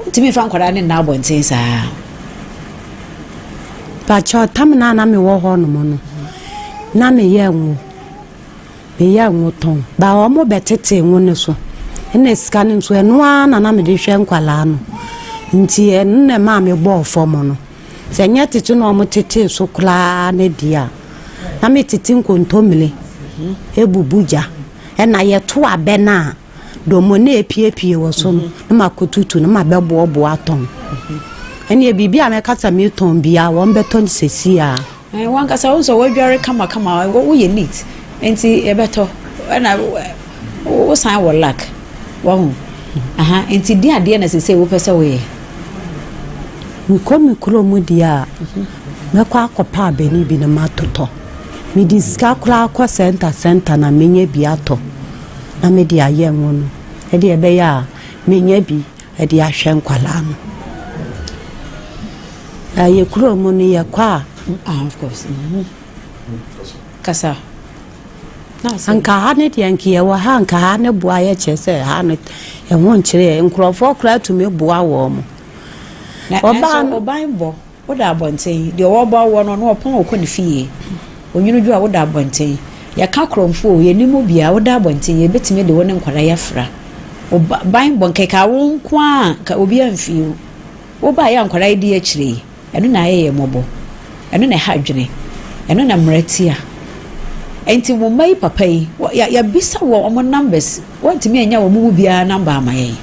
Speaker 2: wontumi mfa nkwadaa ne nna abɔnten saa.
Speaker 3: Pakyɛ tam no a na mewɔ hɔnom no na meyɛ ngo. Meyɛɛ ngo tɔn. Ba wɔn bɛtetee ngo no so. Ɛna sika no nso ɛno ara na na mede hwɛ nkwadaa no. Nti ɛno na ɛmaa mebɔɔ fam no. Sɛ ɛnyɛ tete na wɔtetee so koraa no deɛ a, na metete nkontommire bubu gya. Ɛna yɛto abɛ no a, dɔmmɔ no a ɛrepiepie wɔ so no, na makɔtutu na mabɛboaboa atɔn. Ɛnneɛ biribi a mɛka sɛ metɔn biara, wɔbɛtɔ no seesei ara.
Speaker 2: Ɛɛ wankasa wohu sɛ woadware kamakama, woyɛ neat nti yɛbɛtɔ. Ɛna wosan wɔ luck, wahu. Aha, nti di adeɛ na sesei wopɛ sɛ woyɛ?
Speaker 3: Mekɔ me kurom deɛ a, mɛkɔ akɔpɛ abɛne bi na matotɔ. Mede sika koraa kɔ sɛnta sɛnta na menya bi atɔ na mede ayɛ ngo no. Ɛdeɛ ɛbɛyɛ a menya bi de ahwɛ nkwadaa no. Na yɛ kuro mu no yɛkɔ a.
Speaker 2: Ah, of course. Mm -hmm. Kasa.
Speaker 3: Anka ha ne deɛ nka yɛwɔ ha anka ha ne boa yɛ kyerɛ sɛ ha no ɛho nkyerɛ yɛ nkurɔfoɔ koraa tumi boa wɔn mo.
Speaker 2: Na ɛnso ɔban bɔ woda abɔnten deɛ ɔwɔ wɔ no na ɔpɔn ɔkɔ ne fie onwunu dwo a woda abɔnten yɛka korɔmfoɔ o yɛnim obiara woda abɔnten yɛbɛtumi de wo ne nkwadaa yɛafra ɔban bɔ nkeka wo nko a nka obiara mfie o. Wobaeɛ a nkwadaa yi di akyire yi, ɛno na ayɛ yɛn mmɔbɔ. Ɛno na ɛha adwene. Ɛno na mmara tia. Enti wo mma yi papa yi, yɛabisa wɔ wɔn numbers, wɔntumi annya wɔn mu biara number ama yɛn.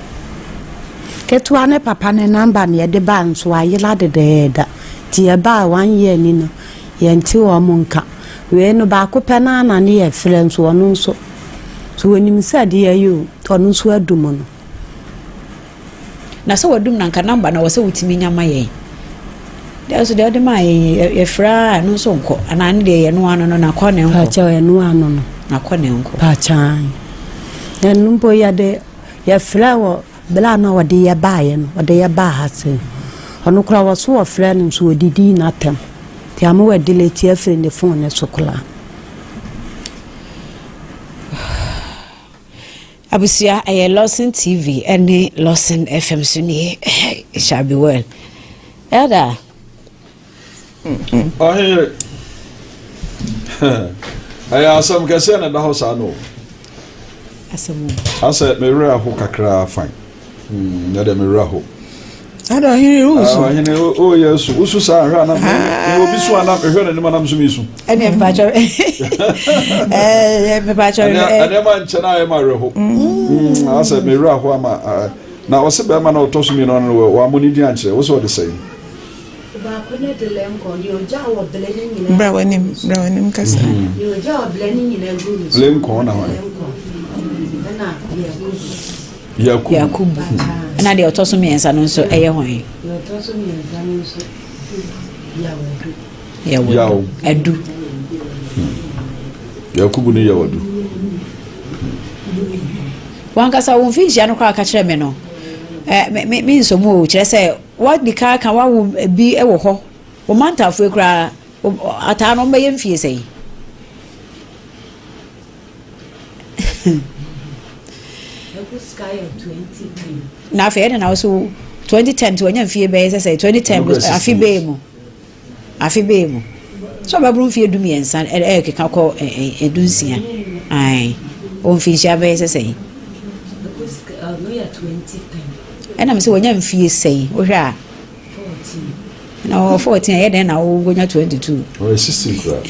Speaker 3: Ketewa ne papa ne number na yɛde bae nso ayera dedaada. Nti yɛbaa one year ni no, yɛnte wɔn nka. Wei no baako pɛ no ara na ne yɛfrɛ nso ɔno nso, so ɔnim sɛ adeɛ yi o, ɔno nso adum no.
Speaker 2: Na sɛ wadum no anka number no ɛwɔ sɛ wotumi nya ma yɛn. Deɛ nso deɛ ɔde maa yɛn yɛfrɛ a ɛno nso nkɔ anaa ne deɛ yɛno ano no nakɔ ne nkɔ.
Speaker 3: Paakyɛw ɛno ano no.
Speaker 2: Nakɔ ne nkɔ.
Speaker 3: Paakyɛw ɛno mpo yɛde yɛfrɛ wɔ bere a na ɔde yɛ baeɛ no ɔde yɛ baa ha se ɔno koraa wɔ so wɔfrɛ no nso ɔdidii n'atɛm nti ama wadelete afiri ne phone no so koraa.
Speaker 2: Abusua ɛyɛ Lawson TV ɛne Lawson FM so nie it shall be well. Elder.
Speaker 5: Ɔhene ɛyɛ asɛm kɛseɛ na ɛda hɔ saa no.
Speaker 2: Asɛm
Speaker 5: o. Asɛ me werɛ aho kakra fine. Hmm, ɛdɛ me werɛ aho.
Speaker 4: Ada ɔhene
Speaker 5: wusu. Ah, ɔhene o oh, yɛ su wusu saa ahwɛ anam ah. obi su anam ehwɛ n'anim anam so mi su.
Speaker 2: Ɛnna mpatsɔ ɛɛ mpatsɔ
Speaker 5: ɛɛ. Nneɛma nkyɛn a ɛma werɛ ho. Mm. Asɛ me werɛ aho ama na ɔsɛ bɛrima na ɔtɔ so mmienu no wɔ amɔ ne din ankyerɛ wosɛ ɔde sɛn.
Speaker 3: Baako ne de lɛnkɔn deɛ ɔgya wɔ blɛ ne nyinaa.
Speaker 4: Bra w'anim bra w'anim kasa.
Speaker 3: Deɛ ɔgya wɔ blɛ ne nyinaa gu ne so.
Speaker 5: Lɛnkɔn na hɔn.
Speaker 3: Lɛnkɔn ɛna yɛ
Speaker 5: Yakubu.
Speaker 2: Yakubu. Ɛna deɛ ɔtɔ so mmiɛnsa no nso ɛyɛ hwan?
Speaker 3: Deɛ ɔtɔ so mmiɛnsa no nso Yawadu.
Speaker 2: Yawadu.
Speaker 5: Yaw.
Speaker 2: Adu.
Speaker 5: Hmm. Yakubu ne Yawadu.
Speaker 2: Wankasa wo mfinhyia no koraa ka kyerɛ me no. Eh, me me me nso mu o kyerɛ sɛ wadi kan ka wawo bi wɔ hɔ. Wo mantafoɔ koraa ataa no wɔbɛyɛ mfie sɛn? Na afei ɛna na wo so 2010 nti wanya mfie bɛyɛ sɛ sɛ 2010 afe bɛyɛ mu afe bɛyɛ mu sɛ ɔbɛboro mfie 13 ɛrekeka kɔ 16 ae ɔwɔ mfinhyia bɛyɛ sɛ sɛn ɛnam sɛ wanya mfie sɛn wohwɛ a na ɔwɔ 14 ɛyɛ dɛn na wonya 22
Speaker 5: ɔyɛ 16 koraa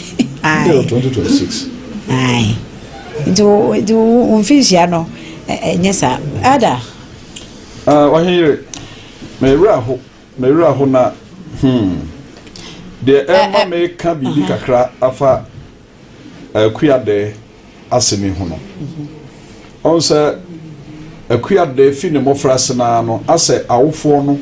Speaker 5: ae 2026
Speaker 2: ae nti wo mfinhyia no ɛnyɛ saa ada
Speaker 5: Ɔhene yere, me werɛ aho, me werɛ aho na hmm, deɛ ɛrema meka biribi kakra afa Akuadɛɛ asɛm yi ho no, ɔhu sɛ Akuadɛɛ fi ne mmɔfraase no ara no, asɛ awofoɔ no,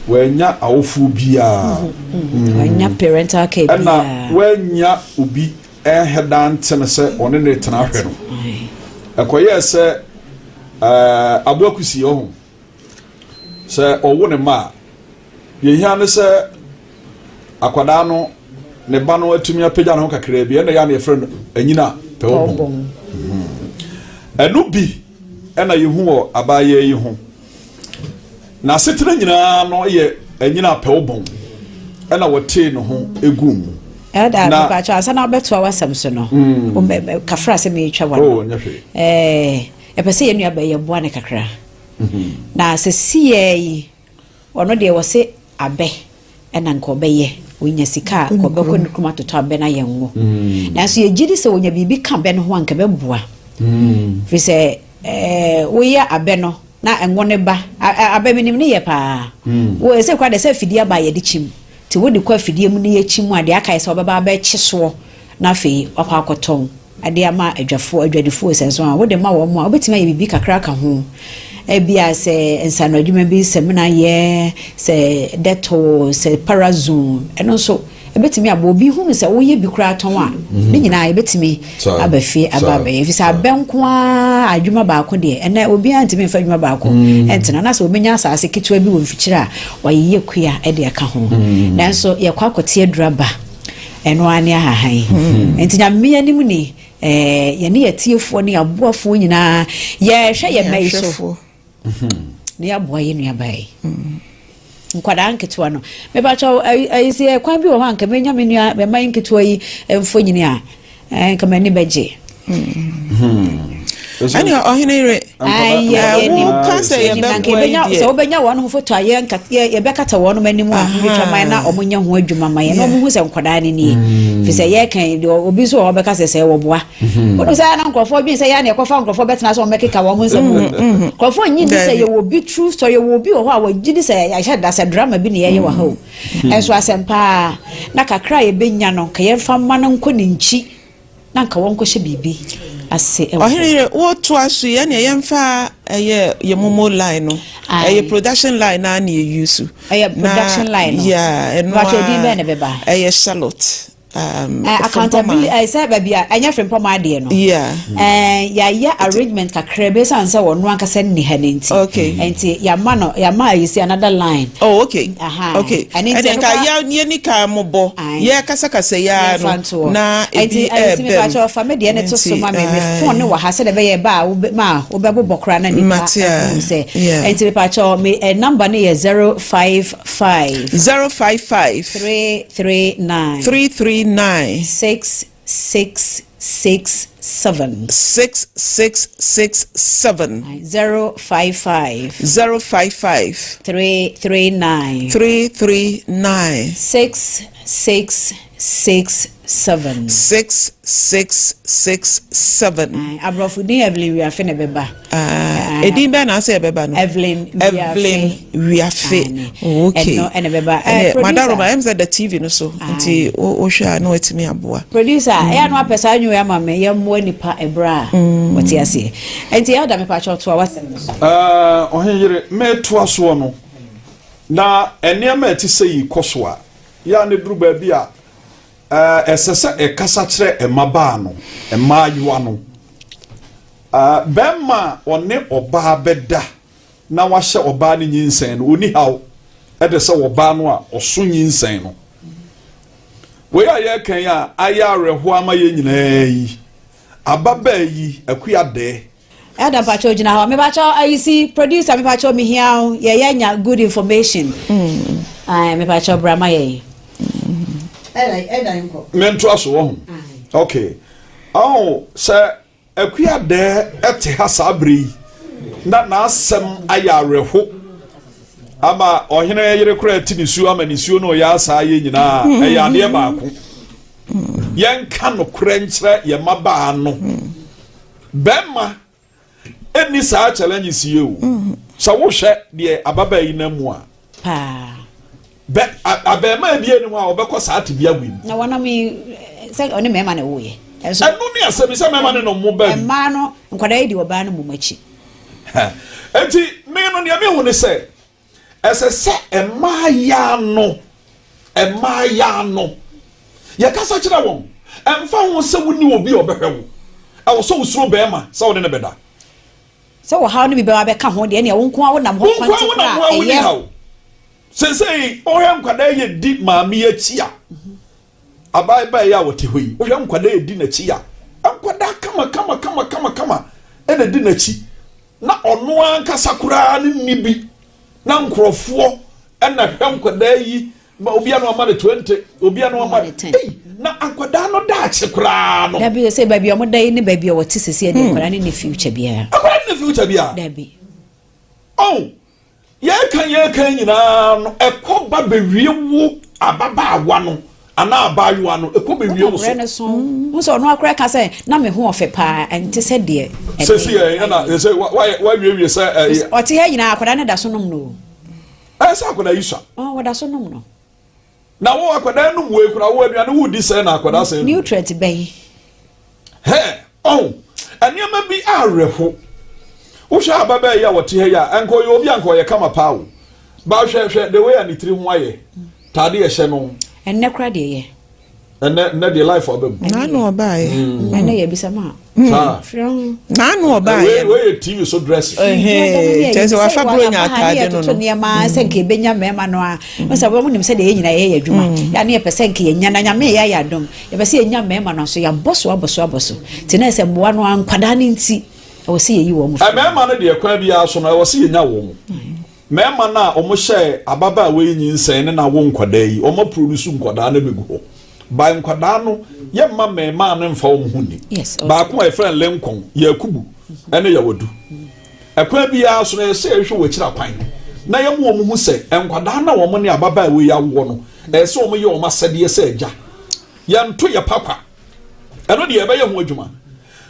Speaker 5: wɔannya awofoɔ biara.
Speaker 2: Wɔannya parental care biara.
Speaker 5: Ɛna wɔannya obi ɛnhɛ da nte no sɛ ɔne no retena ahwɛ no. Ɛkɔyɛɛ sɛ ɛɛ aboa kusie ɔho sɛ ɔwo ne mma a, deɛ ehia ne sɛ akwadaa no ne ba no atumi apagya ne ho kakraa bi ɛna yɛ a na yɛfrɛ no anyina pɛ wo bɔn. Ɛno bi ɛna yɛhu wɔ abaayewa yi ho. N'asetena nyinaa no yɛ anyina apɛw bɔn ɛna wɔtee ne ho guu mu.
Speaker 2: Elder, Na mepakyɛ ansa na wobɛtoa w'asɛm so no, mm. kafra sɛ meretwa wa no.
Speaker 5: Oh, nyɛ hwee.
Speaker 2: Eh, yɛpɛ sɛ yɛn nua bɛyɛ yɛboa ne kakra. Mm-hmm. Na sɛ siɛ yi, ɔno deɛ wɔse abɛ ɛna nka ɔbɛyɛ ɔnya sika a nka ɔbɛkɔ ne kurom atotɔ abɛ no ayɛ ngo. Mm. Nanso yɛgye di sɛ ɔnya biribi ka abɛ no ho a nka ɛbɛboa. Mm. Firi sɛ eh, woyɛ abɛ no Na ngo no ba. Aba menim ne yɛ paa. Wo ɛsɛ koraa deɛ sɛ afidie aba a yɛde kyim. Nti wode kɔ afidie mu na yɛkyim a deɛ aka yɛ sɛ wobɛba abɛkye soɔ na afei wakɔ akɔtɔn de ama adwafoɔ, adwadifoɔ sɛ nso a wode ma wɔn a wobɛtumi ayɛ biribi kakra aka ho. Ebia sɛ nsano adwuma bi, samina yɛ, sɛ dɛtol, sɛ parazone, ɛno nso Ɛbɛtumi aba, obi hunu sɛ woyɛ bi koraa tɔn a, ne nyinaa yɛbɛtumi aba fie aba abɛyɛ. Ɛfiri sɛ abɛ nko ara adwuma baako deɛ, ɛnɛ obiara ntumi mfa adwuma baako mm. ntena. Na sɛ obɛnya asase ketewa bi wɔ mfikyire a, wayeyɛ kua de aka ho. Mm. Nanso yɛkɔ akɔte aduru aba, ɛno ara ne ahahan. Mm. Nti Nyame anim ni, eh, yɛne yɛtiefoɔ ne yɛaboafoɔ nyinaa yɛhwɛ yɛ mma yi so. na yɛaboa yɛn nuabaa yi nkwadaa nketewa no mepakyɛw ayi sɛ kwan bi wɔ hɔ a nka menya me nua mɛma yi nketewa yi mfonyini a nka m'ani bɛgye.
Speaker 4: Ɛne ɔhene yere woka sɛ yɛbɛboa yi deɛ
Speaker 2: sɛ wobɛnya wɔn ho foto a yɛbɛkata wɔn anim a wobɛtwa man na wɔn nyɛ ho adwuma ma yɛn na wɔn hu sɛ nkwadaa no nie fi sɛ yɛka obi nso wɔ hɔ bɛka sɛ sɛ wɔboa Wonim sɛ na nkurɔfoɔ dwen sɛ yɛa na yɛkɔfa nkurɔfoɔ bɛtena sɛ wɔmmɛkeka wɔn ho nsɛm o. Nkurɔfoɔ nnye nni sɛ yɛwɔ bi true story, yɛwɔ obi wɔ hɔ a wɔgye di sɛ yɛahyɛ da sɛ drama bi na yɛyɛ wɔ ha o. Ɛnso asɛm paa na kakra a yɛbɛnya no nka yɛmfa mma no nkɔ ne nkyi na nka wɔnkɔhyɛ biribi ase wɔ hɔ.
Speaker 4: Ɔhene yere, wotoa so yi, ɛneɛ yɛmfa ɛyɛ yɛ momo line no, ɛyɛ production line no ara na yɛ use.
Speaker 2: Ɛyɛ production line no?
Speaker 4: Yeah, ɛno ara.
Speaker 2: Mpakyɛ din bɛn na ɛbɛba?
Speaker 4: Ɛyɛ Charlotte. Um,
Speaker 2: eh, accountability eh, sɛ baabi a ɛnyɛ frimpɔm adeɛ no
Speaker 4: yeah.
Speaker 2: eh, yɛayɛ arrangement kakra bi ɛsiane sɛ wɔno ankasa nni ha no nti
Speaker 4: okay.
Speaker 2: nti yɛama no yɛama ayi si another line
Speaker 4: oh, okay.
Speaker 2: Aha.
Speaker 4: okay.
Speaker 2: ɛne nti
Speaker 4: ɛne nka yɛni ka mobɔ yɛkasakasa yɛa no na ebi ɛbɛm
Speaker 2: fa me deɛ ne to so ma me me phone ne wɔ ha sɛdeɛ ɛbɛyɛ ba a ma wobɛbobɔ koraa na nipa ahunu sɛ nti mepakyɛ me eh, number no yɛ 055
Speaker 4: 055
Speaker 2: 339.
Speaker 4: 339.
Speaker 2: 6667.
Speaker 4: 6667.
Speaker 2: 055.
Speaker 4: 055.
Speaker 2: 339.
Speaker 4: 339.
Speaker 2: 6667.
Speaker 4: 6667.
Speaker 2: Aborɔfo din Evelyn Wiafe na ɛbɛba.
Speaker 4: Ah, edin bɛn na asɛ ɛbɛba no?
Speaker 2: Evelyn
Speaker 4: Wiafe. Evelyn Wiafe. Oh, okay.
Speaker 2: Ɛno ɛna ɛbɛba. Eh,
Speaker 4: producer. Madam Roma, ɛm sɛ da TV no so. Nti wohwɛ a na watumi aboa.
Speaker 2: Producer, ɛyɛ ano apɛ saa anwummerɛ ama me yɛmmoa nipa ɛberɛ a wɔte aseɛ. Nti Elder mepakyɛ ɔtoa w'asɛm no so.
Speaker 5: Eh, ɔhenyere, metoa soɔ no, na nneɛma a ɛte sɛ yi kɔ so a, yɛ a na ɛduru baabi a ɛsɛ sɛ ɛkasa kyerɛ mmabaa no, mmaayewa no. Barima a ɔne ɔbaa bɛda na wahyɛ ɔbaa no nyinsɛn no, ɔnni haw de sɛ ɔbaa no a ɔso nyinsɛn no. Wei a yɛreka yi a ayɛ awerɛhoɔ ama yɛn nyinaa yi, ababaa yi, Akua Dɛɛ.
Speaker 2: Elder mpakyɛw gyina hɔ. Mepakyɛw ayi si producer mepakyɛw mehia wo. Yɛyɛ nya good information. Mm. Ayi mepakyɛw bra ma yɛn. Elder elder nkɔ.
Speaker 5: Mentoa so wɔ ho. Okay. Ɔho sɛ Akua Dɛɛ te ha saa bere yi na n'asɛm ayɛ awerɛho ama ɔhene yere koraa ti nisuo ama nisuo no ɔyɛ asaa yɛ nyinaa ɛyɛ adeɛ baako. Yɛnka nokorɛ nkyerɛ yɛn mmabaa no. Bɛrima ɛnni saa challenges yi o. Sɛ wohwɛ deɛ ababaa yi nam mu a.
Speaker 2: Paa.
Speaker 5: Bɛ abɛɛmaa bi ɛni hɔ a ɔbɛkɔ saa tebea wei mu.
Speaker 2: Na wɔnam yi sɛ ɔne mmarima na ɛwoeɛ.
Speaker 5: Ɛno ne asɛm yi sɛ mmarima ne no mo ba bi.
Speaker 2: Mmaa no nkwadaa yi di ɔbaa no mmom akyi.
Speaker 5: Enti me no nea mehu ne sɛ ɛsɛ sɛ mmaayaa no mmaayaa no yɛkasa kyerɛ wɔn ɛmfa ho sɛ wonni obi a ɔbɛhwɛ wo ɛwɔ sɛ wosuro bɛrima sɛ wode no bɛda.
Speaker 2: Sɛ ɔhaw no bi bɛba abɛka ho deɛ, ɛnneɛ wo nko ara wonam hɔ kwan so koraa a, ɛyɛ.
Speaker 5: Seesei wohwɛ nkwadaa yɛ di maame yi akyi a, abaayewa yi a wɔte hɔ yi, wohwɛ nkwadaa yɛ di n'akyi a, nkwadaa kama kama kama kama kama ɛna di n'akyi na ɔno ankasa koraa ne nni bi na nkurɔfoɔ ɛna hwɛ nkwadaa yi Ma obi ano ama no 20, obi ano ama ei na akwadaa no daakye koraa no.
Speaker 2: Dabi sɛ baabi a wɔda yi ne baabi a wɔte sisi ɛde hmm. akwadaa ne ne future biara.
Speaker 5: Akwadaa ne ne future biara.
Speaker 2: Dabi.
Speaker 5: Oh, yɛka yɛka nyinaa no ɛkɔ ba bɛwie wo ababaawa no anaa abaayewa no ɛkɔ bɛwie wo so.
Speaker 2: Wona so wo sɛ ɔno akora ka sɛ na me ho ɔfɛ paa ɛnte sɛ deɛ.
Speaker 5: Sɛsi yɛ ɛna sɛ wawiewie sɛ.
Speaker 2: Ɔte ha nyinaa akwadaa no da so nom no.
Speaker 5: Ɛyɛ sɛ akwadaa yi sua.
Speaker 2: Ɔn wɔda so nom no.
Speaker 5: Na wo akwadaa nom wei koraa wo aduane wo di sɛn na akwadaa sɛn.
Speaker 2: Nutrient bɛn.
Speaker 5: Hɛ ɔn nneɛma bi awerɛho. Wohwɛ ababaa yi a wɔte ha yi a nka ɔyɛ obi a nka ɔyɛ kama paa o. Ba hwɛ hwɛ the way a ne tiri ho ayɛ. Taade ɛhyɛ no.
Speaker 2: Ɛnnɛ koraa deɛ yɛ.
Speaker 5: Ɛnɛ nnɛ deɛ life aba mu.
Speaker 4: N'ano ɔbaeɛ.
Speaker 2: Mm. Ɛnɛ yɛ bisa ma.
Speaker 4: Mm.
Speaker 5: Saa.
Speaker 4: N'ano ɔbaeɛ.
Speaker 5: Wei wei yɛ TV so dress.
Speaker 4: Kyerɛ sɛ wafa buro nya ataade no no.
Speaker 2: Nneɛma sɛ nka ebenya mmarima no a. N sɛ wɔn nim sɛ deɛ yɛn nyinaa yɛyɛ adwuma. Yɛ ne yɛpɛ sɛ nka yɛnya na nyame yɛ ayɛ adom. Yɛpɛ sɛ yɛnya mmarima no so yɛabɔ so abɔ so abɔ so. Te na sɛ mmoa no a nkwadaa no nti ɛwɔ sɛ yɛyi wɔn.
Speaker 5: Mmarima no deɛ kwan biara so no ɛwɔ sɛ yɛnya wɔn. Mmarima no a wɔhyɛɛ ababaawa yi nyinsɛn ne no awo nkwadaa yi, wɔaproduce nkwadaa no abɛgu hɔ. By nkwadaa no, yɛmma mmarimaa no mfa wɔn ho nni. Baako a yɛfrɛ no Lincoln, Yakubu, ne Yawadu. Ɛkwan biara so no, ɛsɛ sɛ yɛhwehwɛ wɔn akyiri akwan na yɛma wɔn hu sɛ nkwadaa no a wɔn ne ababaawa yi awoɔ no, ɛsɛ sɛ wɔyɛ wɔn asɛdeɛ sɛ agya. Yɛnto yɛ pa kwa. Ɛno deɛ yɛbɛyɛ ho adwuma.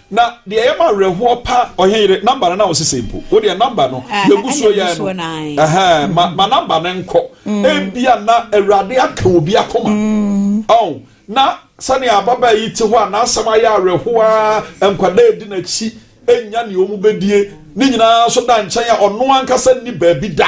Speaker 5: Na deɛ ɛyɛ ma awerɛhoɔ pa ɔhene yere namba no na ɔsesɛ mpo wo deɛ namba no ah, yɛgu soɔ yɛn no ɛhɛn ma ma namba no nkɔ mm. ebia na awurade aka obi akoma mm. ɔn na sɛnea ababaa yi te hɔ a n'asɛm ayɛ awerɛhoɔ a nkwadaa edi n'akyi enya nea wɔn bɛdie ne nyinaa nso da nkyɛn a ɔno ankasa nni baabi da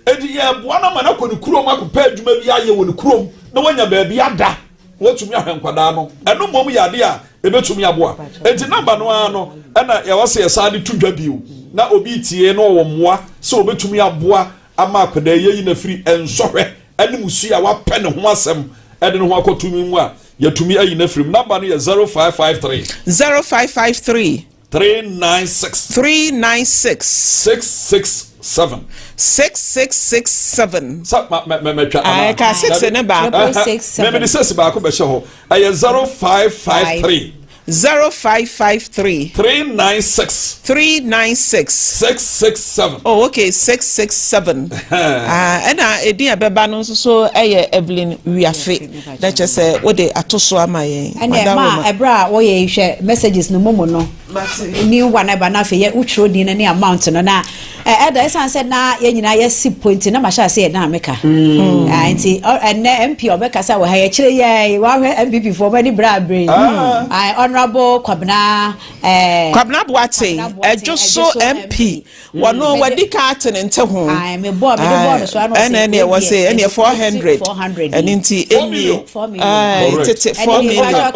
Speaker 5: edi yɛ boa no ama no akɔ ne kurom akɔpɛ adwuma bi ayɛ wɔ ne kurom na wanya baabi ada. Wɔatumi ahwɛ nkwadaa no. Ɛno mmom yɛ adeɛ a ɛbɛtumi aboa. Enti namba no ara no na ɛwɔ sɛ yɛsan de to dwa bio na obi retie na ɔwɔ mmoa sɛ ɔbɛtumi aboa ama akwadaa yi ayi no afiri nsɔhwɛ ne mmusua a wapɛ ne ho asɛm de ne ho akɔto mu a, yɛatumi ayi no afiri mu. Namba no yɛ 0553.
Speaker 4: 0553.
Speaker 5: 396.
Speaker 4: 396.
Speaker 5: 667.
Speaker 4: 6667.
Speaker 5: Sɛ ma mɛ mɛ mɛtwa anaa.
Speaker 4: Ɛka six ne baako.
Speaker 5: Mɛ mɛ de six baako bɛhyɛ hɔ. Ɛyɛ 0553.
Speaker 4: 0553.
Speaker 5: 396.
Speaker 4: 396.
Speaker 5: 667.
Speaker 4: Oh okay 667. Ah ɛna edin a ɛbɛba no nso so ɛyɛ Evelyn Wiafe. Na kyerɛ sɛ wode ato so ama yɛn.
Speaker 2: Ɛnna ɛma ɛberɛ a wɔyɛ yi hwɛ messages no momo no new one ɛba na afei yɛ wotwerɛ din no ne amount no na ɛda ɛsan sɛ na yɛn nyinaa yɛsi po nti na mahyɛ ase yɛ na meka mm. ah, nti ɛnɛ mp ɔbɛkasa wɔ ha yɛkyerɛ yɛ wahwɛ mpp foɔ ɔbɛni bere abere yi ah. ah, honourable Kwabena
Speaker 4: eh, Kwabena Boateng ɛdwo so mp Wɔno mm. wadi ka ate ne nte ho. Ɛna ɛneɛ wɔ se ɛneɛ 400 ɛne nti ɛnie tete 4 million ɛnie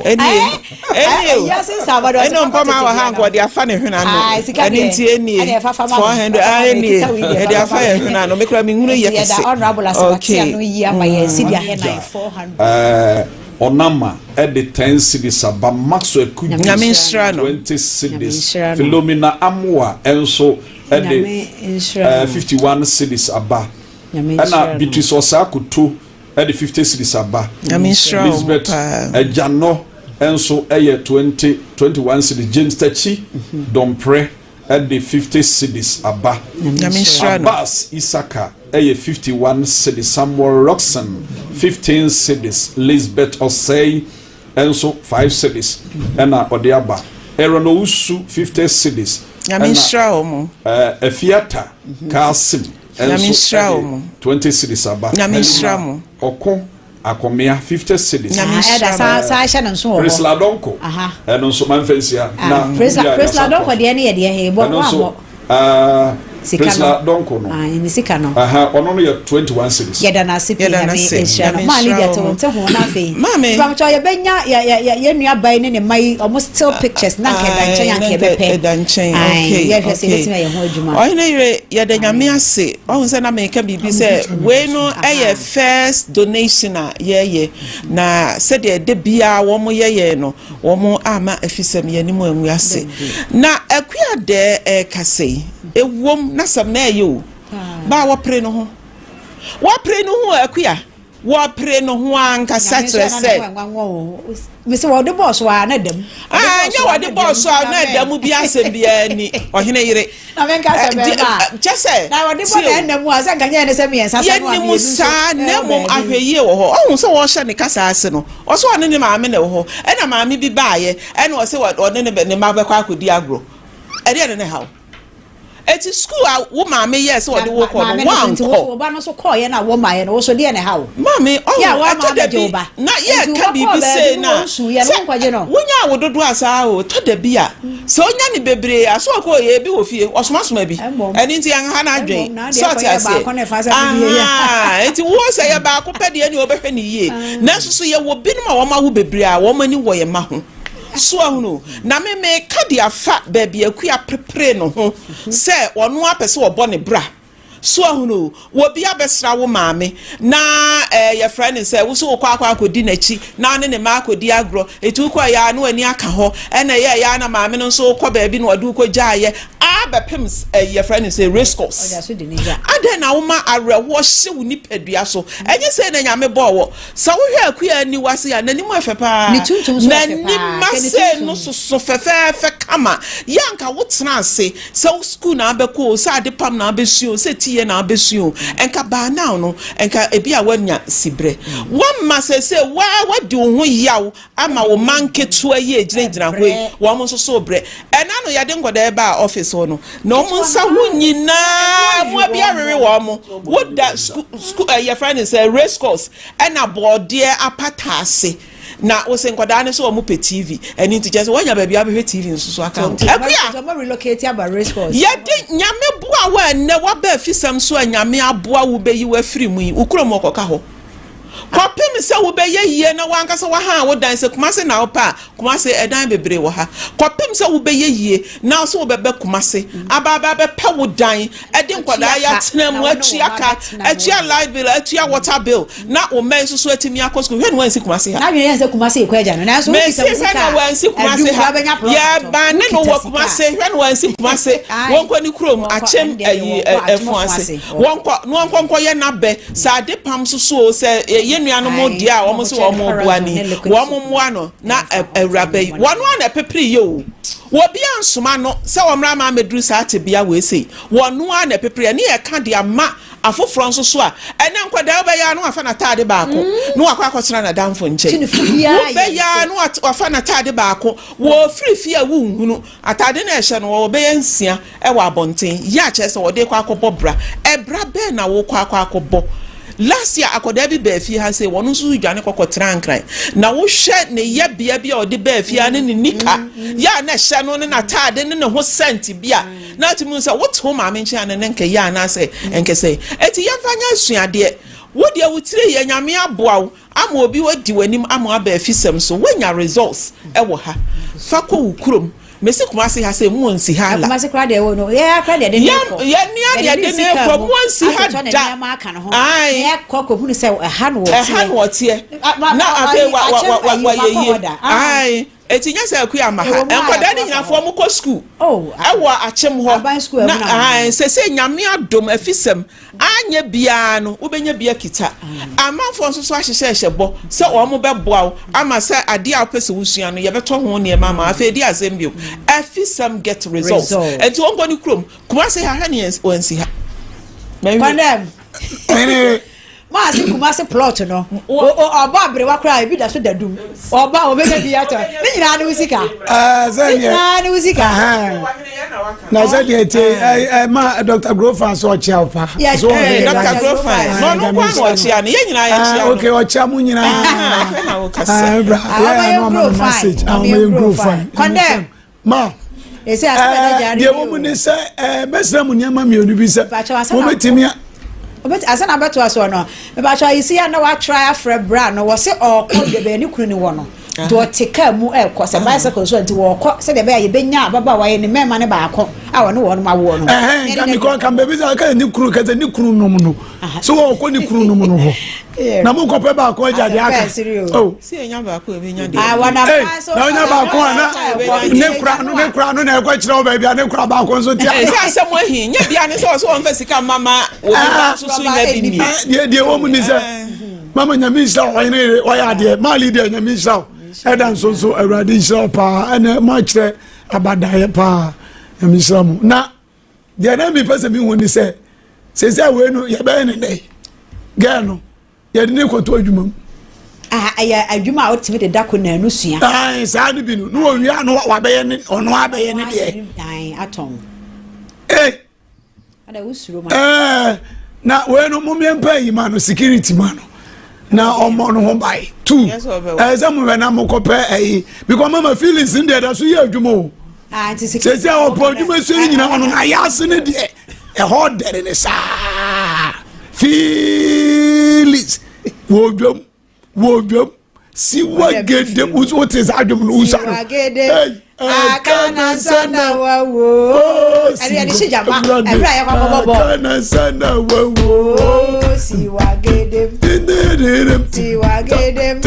Speaker 4: ɛnie ɛne mpɔma wɔ ha nka ɔde afa ne hwene ano ɛne nti ɛnie 400 ɛnie ɛde afa yɛ hwene ano mekura mehunu yɛ kɛse.
Speaker 2: Okay.
Speaker 5: Onama de 10 cedis aba, Maxwell Kudus
Speaker 4: Nyame nhyira no.
Speaker 5: 20 cedis,
Speaker 2: nhyira no.
Speaker 5: Philomena Amoah nso de
Speaker 2: Nyame nhyira no.
Speaker 5: 51 cedis aba,
Speaker 2: Nyame
Speaker 5: ɛna
Speaker 2: nhyira no.
Speaker 5: Beatrice Osei Akoto de 50 cedis aba,
Speaker 4: Nyame nhyira wɔn
Speaker 5: Lisbeth
Speaker 4: paa.
Speaker 5: Agyanɔ nso yɛ 20 21 cedis, James Takyi Domprɛ de 50 cedis aba.
Speaker 4: Nyame nhyira no.
Speaker 5: Abbas Isaka yɛ 51 cedis, Samuel Rockson 15 cedis, Lisbeth Osei nso 5 cedis ɛna ɔde aba. Aaron Owusu 50 cedis.
Speaker 4: Nyame nhyira wɔn.
Speaker 5: Afiata Kasim
Speaker 4: Nyame
Speaker 5: nso
Speaker 4: nhyira
Speaker 5: de
Speaker 4: wɔn.
Speaker 5: 20 cedis aba.
Speaker 4: Nyame nhyira
Speaker 5: Helena
Speaker 4: mo.
Speaker 5: Ɔko Akɔmea 50 cedis.
Speaker 4: Nyame
Speaker 2: Ah, ɛda
Speaker 4: nhyira
Speaker 2: saa
Speaker 4: mo.
Speaker 2: saa hyɛ no nso wɔ hɔ.
Speaker 5: Priscilla Donko
Speaker 2: Aha.
Speaker 5: ɛno nso mamfa nsia
Speaker 2: Ah,
Speaker 5: na
Speaker 2: Priscilla
Speaker 5: wia
Speaker 2: Priscilla
Speaker 5: yɛasan
Speaker 2: Donko
Speaker 5: toa so.
Speaker 2: deɛ ne yɛ deɛ he bɔ
Speaker 5: Ɛno nso
Speaker 2: wammɔ.
Speaker 5: ah,
Speaker 2: Sika
Speaker 5: Priscilla
Speaker 2: no.
Speaker 5: Donko no
Speaker 2: Ah, ne sika no.
Speaker 5: aha, ɔno no yɛ 21 cedis.
Speaker 2: Yɛda no ase pii.
Speaker 4: Yɛda no
Speaker 2: Nyame
Speaker 4: ase.
Speaker 2: nhyira no.
Speaker 4: Nyame
Speaker 2: Maa
Speaker 4: nhyira
Speaker 2: Lydia te
Speaker 4: wɔn.
Speaker 2: wo nte ho na afei
Speaker 4: Maame.
Speaker 2: Mpakyɛ yɛbɛnya yɛ yɛ yɛ yɛn nua ba yi ne ne mma yi ɔmo still pictures na nka ɛda nkyɛn anka
Speaker 4: Aye, na nka
Speaker 2: yɛbɛpɛ.
Speaker 4: ɛda nkyɛn.
Speaker 2: Aye,
Speaker 4: Okay,
Speaker 2: yɛhwɛ sɛ
Speaker 4: okay.
Speaker 2: yɛbɛtumi ayɛ ho adwuma.
Speaker 4: Ɔhene yere, yɛda Nyame ase. Ɔhu sɛ na meka biribi sɛ wei no ɛyɛ first donation a yɛyɛ, na sɛdeɛ ɛda biara wɔn yɛ yɛn no, wɔn ama afisɛm yɛn anim angu ase. Na Akua Dɛɛ ɛrekasa yi, ewom na sɛm na ɛyɛ o baa wɔpere no ho, wɔpere no ho. Akua wɔpere no ho ankasa kyerɛ sɛ
Speaker 2: Mesi wɔde bɔɔ so a na dam.
Speaker 4: Aa, nyɛ wɔde bɔɔ so a na ɛda mu bi, asɛm biara ni, ɔhene yere.
Speaker 2: Na menka sɛ bɛrima a
Speaker 4: kyɛ sɛ
Speaker 2: na wɔde bɔ na ɛnna mu a sɛ nka nyɛ ne sɛ mmiɛnsa sɛ no a
Speaker 4: yɛnim
Speaker 2: mmienu nso
Speaker 4: saa na
Speaker 2: ɛwɔ
Speaker 4: mmom
Speaker 2: baabi.
Speaker 4: Ahwɛ yie wɔ hɔ. Ɔhu sɛ wɔhyɛ ne kasa ase no, ɔsɛ ɔne ne maame na ɛwɔ hɔ, ɛna maame bi baayɛ, ɛna ɔsɛ ɔne ne mma bɛkɔ akɔdi agorɔ. Ɛdeɛ ne ne haw eti sukuu a wo maame yɛ sɛ ɔde wo kɔ
Speaker 2: Maame
Speaker 4: no
Speaker 2: no so nti
Speaker 4: wankɔ.
Speaker 2: wo ba no so kɔɔyɛ na wɔn maayɛ no, wo so deɛ ne ha wo.
Speaker 4: Maame
Speaker 2: Yɛ a
Speaker 4: ɔho
Speaker 2: wɔama
Speaker 4: ɛtɔ da
Speaker 2: abɛgye wo
Speaker 4: bi
Speaker 2: ba.
Speaker 4: na
Speaker 2: Nti
Speaker 4: yɛka
Speaker 2: wobɛkɔɔ
Speaker 4: biribi
Speaker 2: baabi
Speaker 4: sei
Speaker 2: na
Speaker 4: na
Speaker 2: wɔnsu yɛ no, wonkɔgye no.
Speaker 4: Wonya wo dodoɔ a saa o, ɛtɔ da bi a sɛ onya ne bebree a so ɔkɔ yɛ ebi wɔ fie, ɔsomasoma bi.
Speaker 2: Ɛmmom.
Speaker 4: Ɛno nti yɛn ha no adwen
Speaker 2: Ɛmmom, na
Speaker 4: sɛ
Speaker 2: adeɛ
Speaker 4: ɔte
Speaker 2: kɔyɛ
Speaker 4: aseɛ
Speaker 2: baako na ɛfa sɛ biribi yɛ.
Speaker 4: Ahaa, nti wo sɛ yɛ baako pɛ deɛ ne wɔbɛhwɛ ne yie, nanso so yɛwɔ binom a wɔn awo bebree a wɔn ani wɔ yɛn ma ho so ahunu. Na me meka de afa baabi Akua pepere no ho sɛ ɔno apɛ sɛ ɔbɔ ne bra so ahunu. Wobi abɛsra wo maame na yɛfrɛ ne sɛ woso wokɔ akɔdi n'akyi na ne ne ma akɔdi agorɔ, ɛti wokɔ yɛ a na w'ani aka hɔ, ɛna ɛyɛ yɛ a na maame no nso wokɔ baabi na ɔde wokɔ gyaayɛ abɛpem yɛfrɛ ne sɛ race course.
Speaker 2: Ɔde aso di ne gya.
Speaker 4: Adɛn na woma awerɛhoɔ hye wo nipadua so? Ɛnyɛ sɛ na Nyame bɔɔ wɔ sɛ wohwɛ Akua aniwa se a n'anim ɛfɛ paa.
Speaker 2: Ne tuntum nso ɛfɛ paa.
Speaker 4: N'anim
Speaker 2: Hwɛ ne
Speaker 4: ase
Speaker 2: tuntum.
Speaker 4: No soso fɛfɛɛfɛ kama. Yɛ anka wotena ase sɛ wo school na abɛkɔ o, sɛ ade pam na abɛsua o, sɛ tiyɛ na abɛsua o, ɛnka baa now no ɛnka ebi a woanya siberɛ woama sɛ waa wadi wo ho yaw ama wo ma nketewa yi egyinagyina hɔ yi, wɔn nso so brɛ. Ɛna no yɛde nkɔdaa ba a office hɔ no na wɔn nsa ho nyinaa mmoa bi awewe wɔn mo. Woda school school ɛ yɛfrɛ no sɛ race course, ɛna bɔɔdeɛ apata ase na wosɛ nkɔdaa no sɛ wɔn pɛ TV. Ɛne nti kyerɛ sɛ wɔnya baabi abɛhwɛ TV nso so aka ho. Akua
Speaker 2: Nti ɔmo relocate aba race course.
Speaker 4: Yɛde Nyame boa wo a nnɛ woaba afisɛm so a Nyame aboa wo bɛyi wo afiri mu yi, wo kurom ɔkɔka hɔ kɔpem sɛ wobɛyɛ yie na wankasa waha wo dan. Sɛ Kumase na wopɛ a, Kumase ɛdan bebree wɔ ha. Kɔpem sɛ wobɛyɛ yie na sɛ wobɛbɛ Kumase aba aba bɛpɛ wo dan ɛde nkɔdaa yɛatena mu, atua ka, atua light bill, atua water bill, na wo mma nso so atumi akɔ sukuu. Hwɛ ne wansi Kumase ha.
Speaker 2: N'adwene yɛn sɛ Kumase ekɔ agya no, nanso
Speaker 4: mesi
Speaker 2: wokita wo
Speaker 4: hwɛ
Speaker 2: sika
Speaker 4: na wansi Kumase
Speaker 2: adum
Speaker 4: ha
Speaker 2: wabɛnya plot.
Speaker 4: Yɛba ne no
Speaker 2: Wokita
Speaker 4: wɔ
Speaker 2: sika.
Speaker 4: Kumase. Hwɛ na wansi Kumase.
Speaker 2: Aye.
Speaker 4: Wɔnkɔ ne kurom.
Speaker 2: Wɔnkɔ,
Speaker 4: Akyem
Speaker 2: ɛndeɛ
Speaker 4: ayi
Speaker 2: wɔnkɔ
Speaker 4: ɛfo
Speaker 2: Akyem
Speaker 4: ase.
Speaker 2: ase.
Speaker 4: Wɔnkɔ na wɔnkɔ nkɔyɛ n'abɛ sɛ ade pam soso o, sɛ yɛ nuanom
Speaker 2: Aye.
Speaker 4: deɛ a wɔn nso
Speaker 2: Wɔn
Speaker 4: wɔn
Speaker 2: kyɛ
Speaker 4: boa
Speaker 2: ne
Speaker 4: ni
Speaker 2: liquid
Speaker 4: wɔn
Speaker 2: soap.
Speaker 4: mmoa no na
Speaker 2: Ɛmfa
Speaker 4: awuraba yi
Speaker 2: wɔn
Speaker 4: wɔn a na ɛpepere yɛ o, wɔbi ansoma no sɛ wɔn mmra ama ameduru saa tebea wɔ ese wɔn a na ɛpepere yɛ ne yɛ ka de ama afoforɔ nso so a ɛnɛ nkwadaa wobɛyɛ a na wafa n'ataade baako na wakɔ akɔtena n'adamfo nkyɛn.
Speaker 2: Ti ne fu biara yɛ
Speaker 4: Wobɛyɛ a na wafa n'ataade baako wɔfiri fie a wonhunu ataade no a ɛhyɛ no, wɔwɔ bɛyɛ 6 ɛwɔ abɔnten yɛ akyerɛ sɛ wɔde kɔ akɔbɔ bra. Ɛbra bɛɛ na wokɔ akɔbɔ? Last year akwadaa bi baa fie ha sɛ wɔn nso so dwane kɔkɔ tena Nkran, na wohwɛ ne yɛbea bi a ɔde baa fie ha ne ne nika yɛ a na ɛhyɛ no ne n'ataade ne ne ho scent bi a na atumi hu sɛ wote wo maame nkyɛn a ne ne nkɛyɛ anaasɛ nkɛsɛ. Eti yɛmfa nyɛ asuadeɛ. Wo deɛ wo tiri yɛ, Nyame aboa wo ama obi wadi w'anim ama aba afisɛm so, woanya results ɛwɔ ha, fa kɔ wo kurom. Mesi Kumasi ha sɛ mu nsi ha la.
Speaker 2: Kumasi kora deɛ no yɛ akora deɛ de ne kɔ.
Speaker 4: Yɛ nea deɛ de ne kɔ mu nsi ha da.
Speaker 2: Ayi. Yɛ kɔ kɔ hunu sɛ ɛha na wɔteɛ.
Speaker 4: Ɛha na wɔteɛ. Na afei wa wa wa wa yɛ yie. Ayi. Eti nyɛ sɛ akua ama ha. Nkwadaa ne nyinafoɔ mo kɔ sukuu. Ɛwɔ akyem hɔ. Na ayi sese nyame adom afisɛm. Anyɛ biara no, wobɛnya bi akita. Amanfoɔ nso so ahyehyɛhyɛ bɔ sɛ wɔn bɛboa wo ama sɛ adeɛ a wopɛ sɛ wosua no, yɛbɛtɔ ho nneɛma ama wo. Afei di asɛm bio. Afisɛm get results. Ɛnti wɔnkɔ ne kurom. Kumasi ha, hwɛ ne wɔnsi ha.
Speaker 2: Kɔndɛm. Maa se Kumasi plot no. Ɔbɔ aberewa koraa ebi da so da dum. Ɔba ɔbɛnya bi atɔ. Ne nyinaa ne wo sika. Ne nyinaa ne wo sika.
Speaker 6: Na sɛ deɛ te ɛ ma Dr. Grofan so ɔkyea wo pa.
Speaker 4: So Dr. Grofan. Na ɔno nko ara na ɔkyea no. Yɛn nyinaa yɛkyea no.
Speaker 6: Okay, ɔkyea mo nyinaa.
Speaker 4: Afei na wokasa.
Speaker 6: Bra, yɛ yɛ no ama no message. Ah, ɔmo yɛ Grofan.
Speaker 2: Kɔndɛm.
Speaker 6: Ma. Deɛ wɔ mu ne sɛ mɛsrɛ mo nneɛma mmienu bi sɛ mobɛtumi a
Speaker 2: asa na abɛtoa soɔ no mebakyɛ ayisi a na watra afrɛ bra no wɔ se ɔkɔ deɛ bɛyɛ ne kunu ne wɔ no nti ɔte kaa mu ɛkɔ sɛ bicycle so nti wɔkɔ sɛdeɛ ɛbɛyɛ a yɛbɛnya ababaawa yɛ ne mmarima no baako a wɔne wɔn awoɔ no.
Speaker 6: Ɛhɛn nka mekɔ nka mbɛbi sɛ aka ne kunu kɛsɛ ne kunu nom no so wɔkɔ ne kunu nom no hɔ na mo nkɔpɛ baako agya deɛ aka.
Speaker 4: Oh. Si enya baako ebi nya deɛ.
Speaker 6: Ah, na onya baako a na ne kura no ne kura no na ɛkɔ kyerɛ wo baabi a ne kura baako nso te.
Speaker 4: Ɛsɛ asɛm ahi nye bia ne sɛ ɔsɛ wɔn fɛ sika mama obi ba nso so nya bi ni.
Speaker 6: Deɛ deɛ wɔn mu ni sɛ mama nyame nhyira wo ɔyene yere ɔyɛ adeɛ maali deɛ nyame nhyira wo ɛda nso nso awurade nhyira wo paa ɛnɛ mo akyerɛ abadaeɛ paa nyame nhyira mo na deɛ na mepɛ sɛ mehu ni sɛ sɛ wei no yɛbɛyɛ ne dɛ gɛɛ no yɛde ne kɔtɔ adwuma mu.
Speaker 2: ɛyɛ adwuma a wotumi de da ko na ɛno sua.
Speaker 6: Ayi saa no bi no ne wɔwie a no wabɛyɛ ne ɔno abɛyɛ ne deɛ.
Speaker 2: Atɔn.
Speaker 6: Ee.
Speaker 2: Ada wosuro ma.
Speaker 6: Ɛɛ na wei no mo mmiɛnpa yi ma no security ma no na ɔmmɔ no ho ban tu ɛɛ sɛ mo bɛ na mo kɔpɛ ɛyi because mama feelings n deɛ da so yɛ adwuma o. Sɛ sɛ ɔpɔ adwuma sua ne nyinaa ɔno na ayɛ ase ne deɛ. Ɛhɔ dɛre ne saa feelings wɔ dwam wɔ dwam siwa gede wote saa dwom no wusa no
Speaker 2: akanasana wawo
Speaker 6: akanasana wawo
Speaker 2: siwa gede siwa gede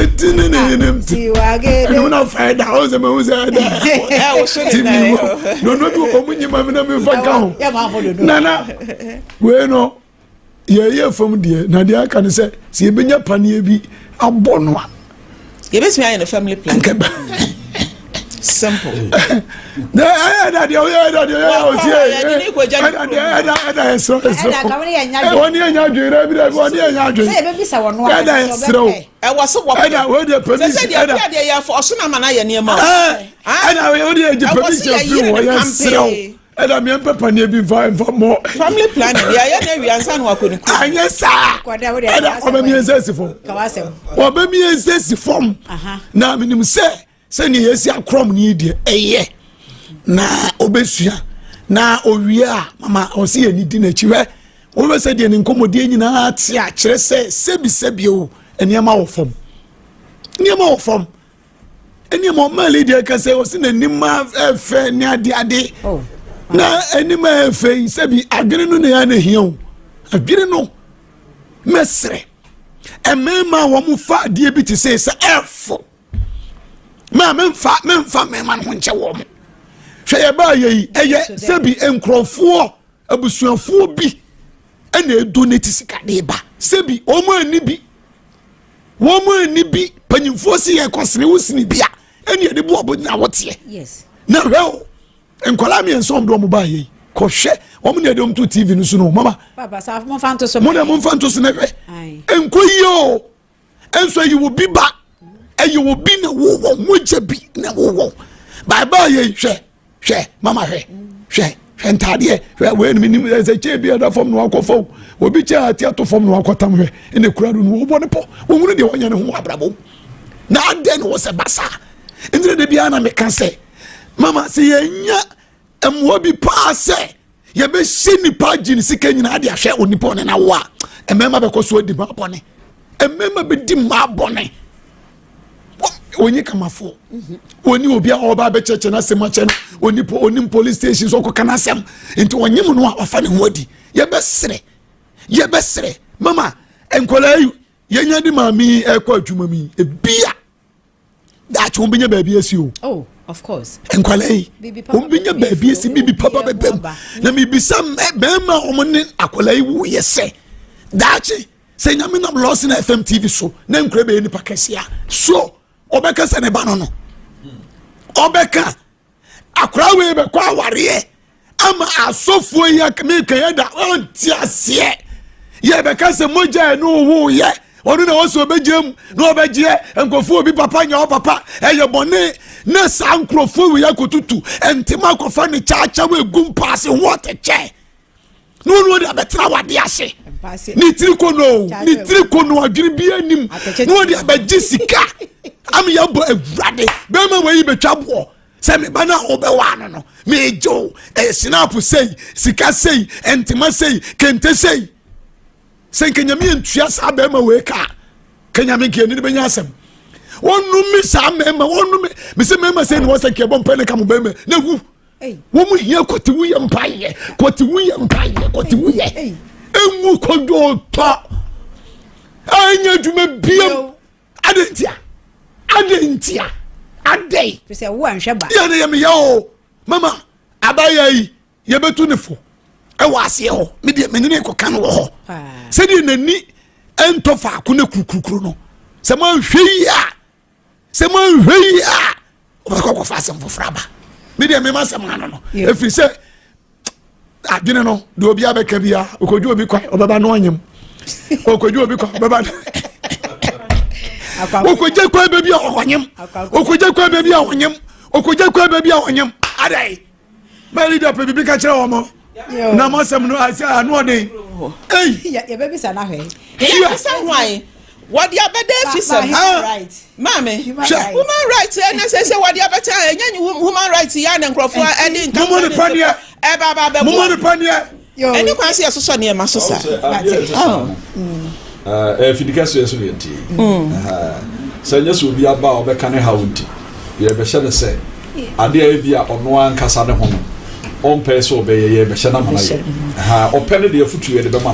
Speaker 2: siwa gede
Speaker 6: ɛnum na fa ɛda ɔsɛ mɛ ɔsɛ ɛda ti mi wɔ nono bi wɔ ɔmu nyima mi na mi fa ka ho nana wei no yɛyɛ fam deɛ na deɛ aka ne sɛ sɛ yɛbɛnya paneɛ bi abɔ no a
Speaker 4: yɛbɛtumi ayɛ no family plan
Speaker 6: nkɛba
Speaker 4: simple
Speaker 6: na ɛda deɛ ɔyɛ ɛda deɛ ɔyɛ ɔtie ɛda deɛ ɛda ɛda ɛsrɛ ɛsrɛ wɔn yɛ nya adwene dɛ bi dɛ wɔn yɛ nya adwene ɛda ɛsrɛ o
Speaker 4: ɛwɔ so wɔ
Speaker 6: ɛda wɔn deɛ permission
Speaker 4: ɛda sɛ deɛ deɛ yɛ fɔ ɔso na ama na yɛ nneɛma o
Speaker 6: ɛda wɔn deɛ gye permission firi wɔ yɛ srɛ o ɛda miɛ mpɛ paneɛ bi nfa nfa mɔ.
Speaker 4: Family planning deɛ ayɛ na awia nsa na wakɔ ne kurom.
Speaker 6: Anyɛ saa ɛda ɔbɛ miɛ nsa si fam ɔbɛ miɛ nsa si fam na minim sɛ sɛnea yɛsi akorɔm ne deɛ ɛyɛ na ɔbɛsua na owie a mama ɔsi yɛ ne di n'akyi hwɛ wɔbɛ sɛ deɛ ne nkɔmmɔdeɛ nyinaa te a kyerɛ sɛ sɛbisɛbi o nneɛma wɔ fam nneɛma wɔ fam nneɛma ɔmaa lady ɛka sɛ ɔsi n'anim ɛfɛ ne ade ade oh. na anim ɛfɛ yi sɛbi adwene no na yɛ na ehia o adwene no mɛsrɛ mmarima a wɔn fa adeɛ bi te sɛ sɛ ɛfo maa memfa memfa mmarima no ho nkyɛ wɔn hwɛ yɛ baa yɛ yi ɛyɛ sɛbi nkurɔfoɔ abusuafoɔ bi ɛna edonate sika de ba sɛbi wɔn ani bi. Wɔn ani bi panyinfoɔ si yɛ kɔsene wo sini bi a ɛne yɛde bu ɔbo nyina woteɛ na hwɛ o nkwadaa mmiɛnsa wɔn de wɔn baa yɛ yi kɔhwɛ wɔn na yɛde wɔn to tv no so no mama mo na mo nfa nto so na hwɛ nkɔ yie o nso ɛyɛ obi ba ɛyɛ obi na wowɔ mogya bi na wowɔ baabaa yɛ yi hwɛ. Hwɛ, mama hwɛ, hwɛ, hwɛ ntaadeɛ, hwɛ wei no menim sɛ kyɛɛ bi ɛda fam na wakɔ fam, obi kyɛɛ ate ato fam na wakɔtam hwɛ, ɛna ekura no no wɔbɔ ne pɔ, wɔhunu deɛ wɔnyɛ ne ho wɔ abrabɔ mu. Na adɛn na wɔ sɛ basa? Nti na da biara na meka sɛ, mama sɛ yɛnya mmoa bi paa sɛ yɛbɛhyɛ nipa agye ne sika nyinaa de ahwɛ onipa ɔne n'awo a, mmarima bɛkɔ so adi mmaa bɔne. Mmarima bɛdi mmaa bɔne. Onye kamafoɔ, oni obi a ɔba abɛkyerɛkyerɛ n'asɛm akyɛ no, oni po onim police station so ɔkɔka n'asɛm, nti ɔnyem no a wafa ne ho adi. Yɛbɛsrɛ, yɛbɛsrɛ mama nkwadaa yi yɛnya de maame yi ɛkɔ adwuma mu yi, ebia daakye wɔn bɛnya baabi asi o.
Speaker 2: Oh, of course.
Speaker 6: Nkwadaa yi wɔn bɛnya baabi asi, bibi papa bɛbɛ mu. Na mibisa bɛrima a wɔn ne akwadaa yi wo yɛ sɛ daakye sɛ Nyame nam Lawson FM TV so na nkura bɛyɛ nipa kɛse a, so ɔbɛka sɛ ne ba no no ɔbɛka akwadaa wei bɛkɔ awareɛ ama asɔfoɔ yi meka yɛ da ɔnte aseɛ. Yɛbɛka sɛ mogya ɛne owó yɛ ɔno na wɔsɛ ɔbɛgyina mu na ɔbɛgyeɛ nkurɔfoɔ obi papa nyɛ ɔpapa ɛyɛ bɔne na saa nkurɔfoɔ wei akɔtutu ntoma akɔfa ne kyaakya wɔ egu mpaase ho ɔtɛkyɛ na wɔn wɔde abɛtena wade ase ne tiri kono ne tiri kono adwene bi anim na wɔde abɛgye sika ama yɛbɔ awurade bɛrima wɔ yi bɛtwa boɔ sɛ meba no a wobɛwɔ ano no megye wo ɛyɛ sinapo sei, sika sei, ntoma sei, kente sei. Sɛ nka Nyame ntua saa bɛrima wei ka ka Nyame nka ɛni no bɛnya asɛm. Wɔnome saa mmarima, wɔnome mesɛ mmarima sɛ ne wɔ sɛ nka ɛbɔ mpɛ ne ka mo bɛrima na wu. Wɔn mu hia kɔte wu yɛ mpaeɛ, kɔte wu yɛ mpaeɛ, kɔte wu yɛ enwu kɔdwo tɔ ɛnyɛ adwuma biam. Adantia, adantia, adɛn yɛ ne yɛ meyɛ o mama abayɛ yi yɛbɛtu ne fo ɛwɔ aseɛ hɔ. Me deɛ mene ne kɔka no wɔ hɔ sɛdeɛ n'ani ɛntɔ faako ne kurukurukuru no. Sɛ moanhwɛ yi a, sɛ moanhwɛ yi a, wobɛkɔ kɔfa asɛm foforɔ aba. Me deɛ mema asɛm ano no ɛfiri sɛ adwene no deɛ obi abɛka bia ɔkɔdwe obi kwan ɔbɛba no ɔnyem, ɔkɔdwe obi kwan ɔbɛba no ɔkɔgye kwan baabi a ɔnyem, ɔkɔgye kwan baabi a ɔnyem, ɔkɔgye kwan baabi a ɔnyem. Adɛn mɛri deɛ pɛ biribi ka kyerɛ wɔn na mo asɛm no asɛ ano ɔden.
Speaker 2: Yɛbɛbisa no ahwɛ.
Speaker 4: Yɛbɛbisa hwan wɔde abɛda afi sɛm maame human right ɛna sɛ sɛ wɔde abɛtɛ a ɛnyɛ human right yɛ ana nkurɔfoɔ ɛde nka
Speaker 6: momo ne paneɛ
Speaker 4: ɛba aba abɛboa
Speaker 6: momo ne paneɛ
Speaker 4: ɛne kwan sɛ yɛsosɔ nneɛma so saa.
Speaker 5: Ɛfidi kɛseɛ so deɛ nti sɛ nyɛ sɛ obi aba a ɔbɛka ne haw nti yɛbɛhyɛ no sɛ adeɛ a ebi a ɔno ankasa ne ho no ɔmpɛ sɛ ɔbɛyɛ, yɛbɛhyɛ no ama no ayɛ. Ɔpɛ no deɛ afotu yɛde bɛma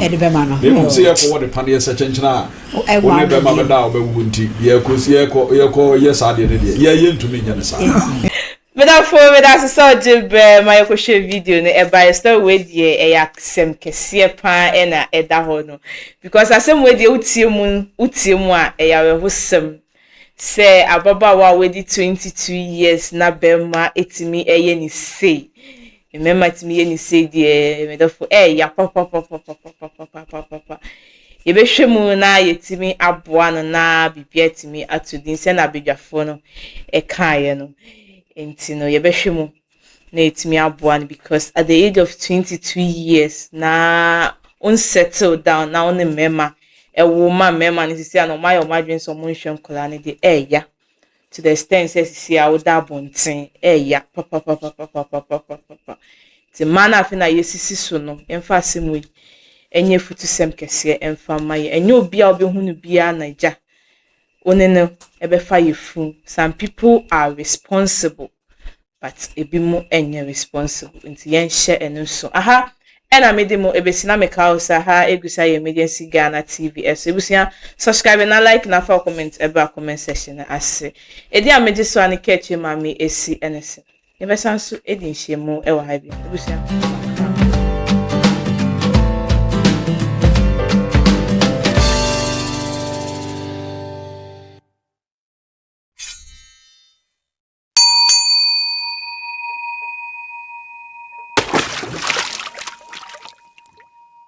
Speaker 5: no, na mmom sɛ yɛkɔ wɔ ne paneɛ sɛ kyenkyena a wo ne bɛma bɛda a ɔbɛwu nti yɛkɔ yɛkɔ yɛkɔ yɛ saa adeɛ no deɛ yɛyɛ ntumi nyɛ no saa.
Speaker 1: Medafo, meda ase sɛ ɔgye berɛ ma yɛkɔhwɛ video no. Ɛbaeɛ story wei deɛ ɛyɛ asɛm kɛseɛ paa ɛna ɛda hɔ no, because asɛm wei deɛ wotie mu, wotie mu a ɛyɛ awerɛhosɛm sɛ ababaawa a wadi 22 years na bɛrima ɛtumi ɛyɛ ne sei, mmarima tumi yɛ ne sei deɛ, medafo, ɛyɛ papapapapapapapapapa. Yɛbɛhwɛ mu na yɛtumi aboa no na biribi atumi ato din sɛ na abadwafoɔ no ɛkaeɛ no. Nti no yɛbɛhwɛ mu na yɛtumi aboa no, because at the age of 22 years na unsettle down na wo ne mmarima ɛwo ma mmarima no sisi a na ɔmo ayɛ ɔmo adwene sɛ ɔmo nhwɛ nkɔlaa no deɛ, ɛɛya to the extent sɛ sisi a woda abɔnten, ɛɛya papapapapapapapapa. Nti mmaa no afei na yɛsisi so no, yɛmfa asɛm yi ɛnyɛ futusɛm kɛseɛ ɛmfa mma yɛn. Ɛnyɛ obi a wobɛhu no biara na gya wo ne no ɛbɛfa yɛ funu. Some people are responsible, but ebi mu ɛnyɛ responsible, nti yɛnhyɛ ɛno nso. Aha ɛna mede mo ebesi na meka wo sɛ ha egu sa yɛ Emergency Ghana TV ɛso. Ebusua, subscribe na like na fa comment ɛbra comment section ase. Edi a megye so a ne kɛkyɛ maame esi ɛne se yɛbɛsan so edi nhyiamu ɛwɔ ha bi. Ebusua.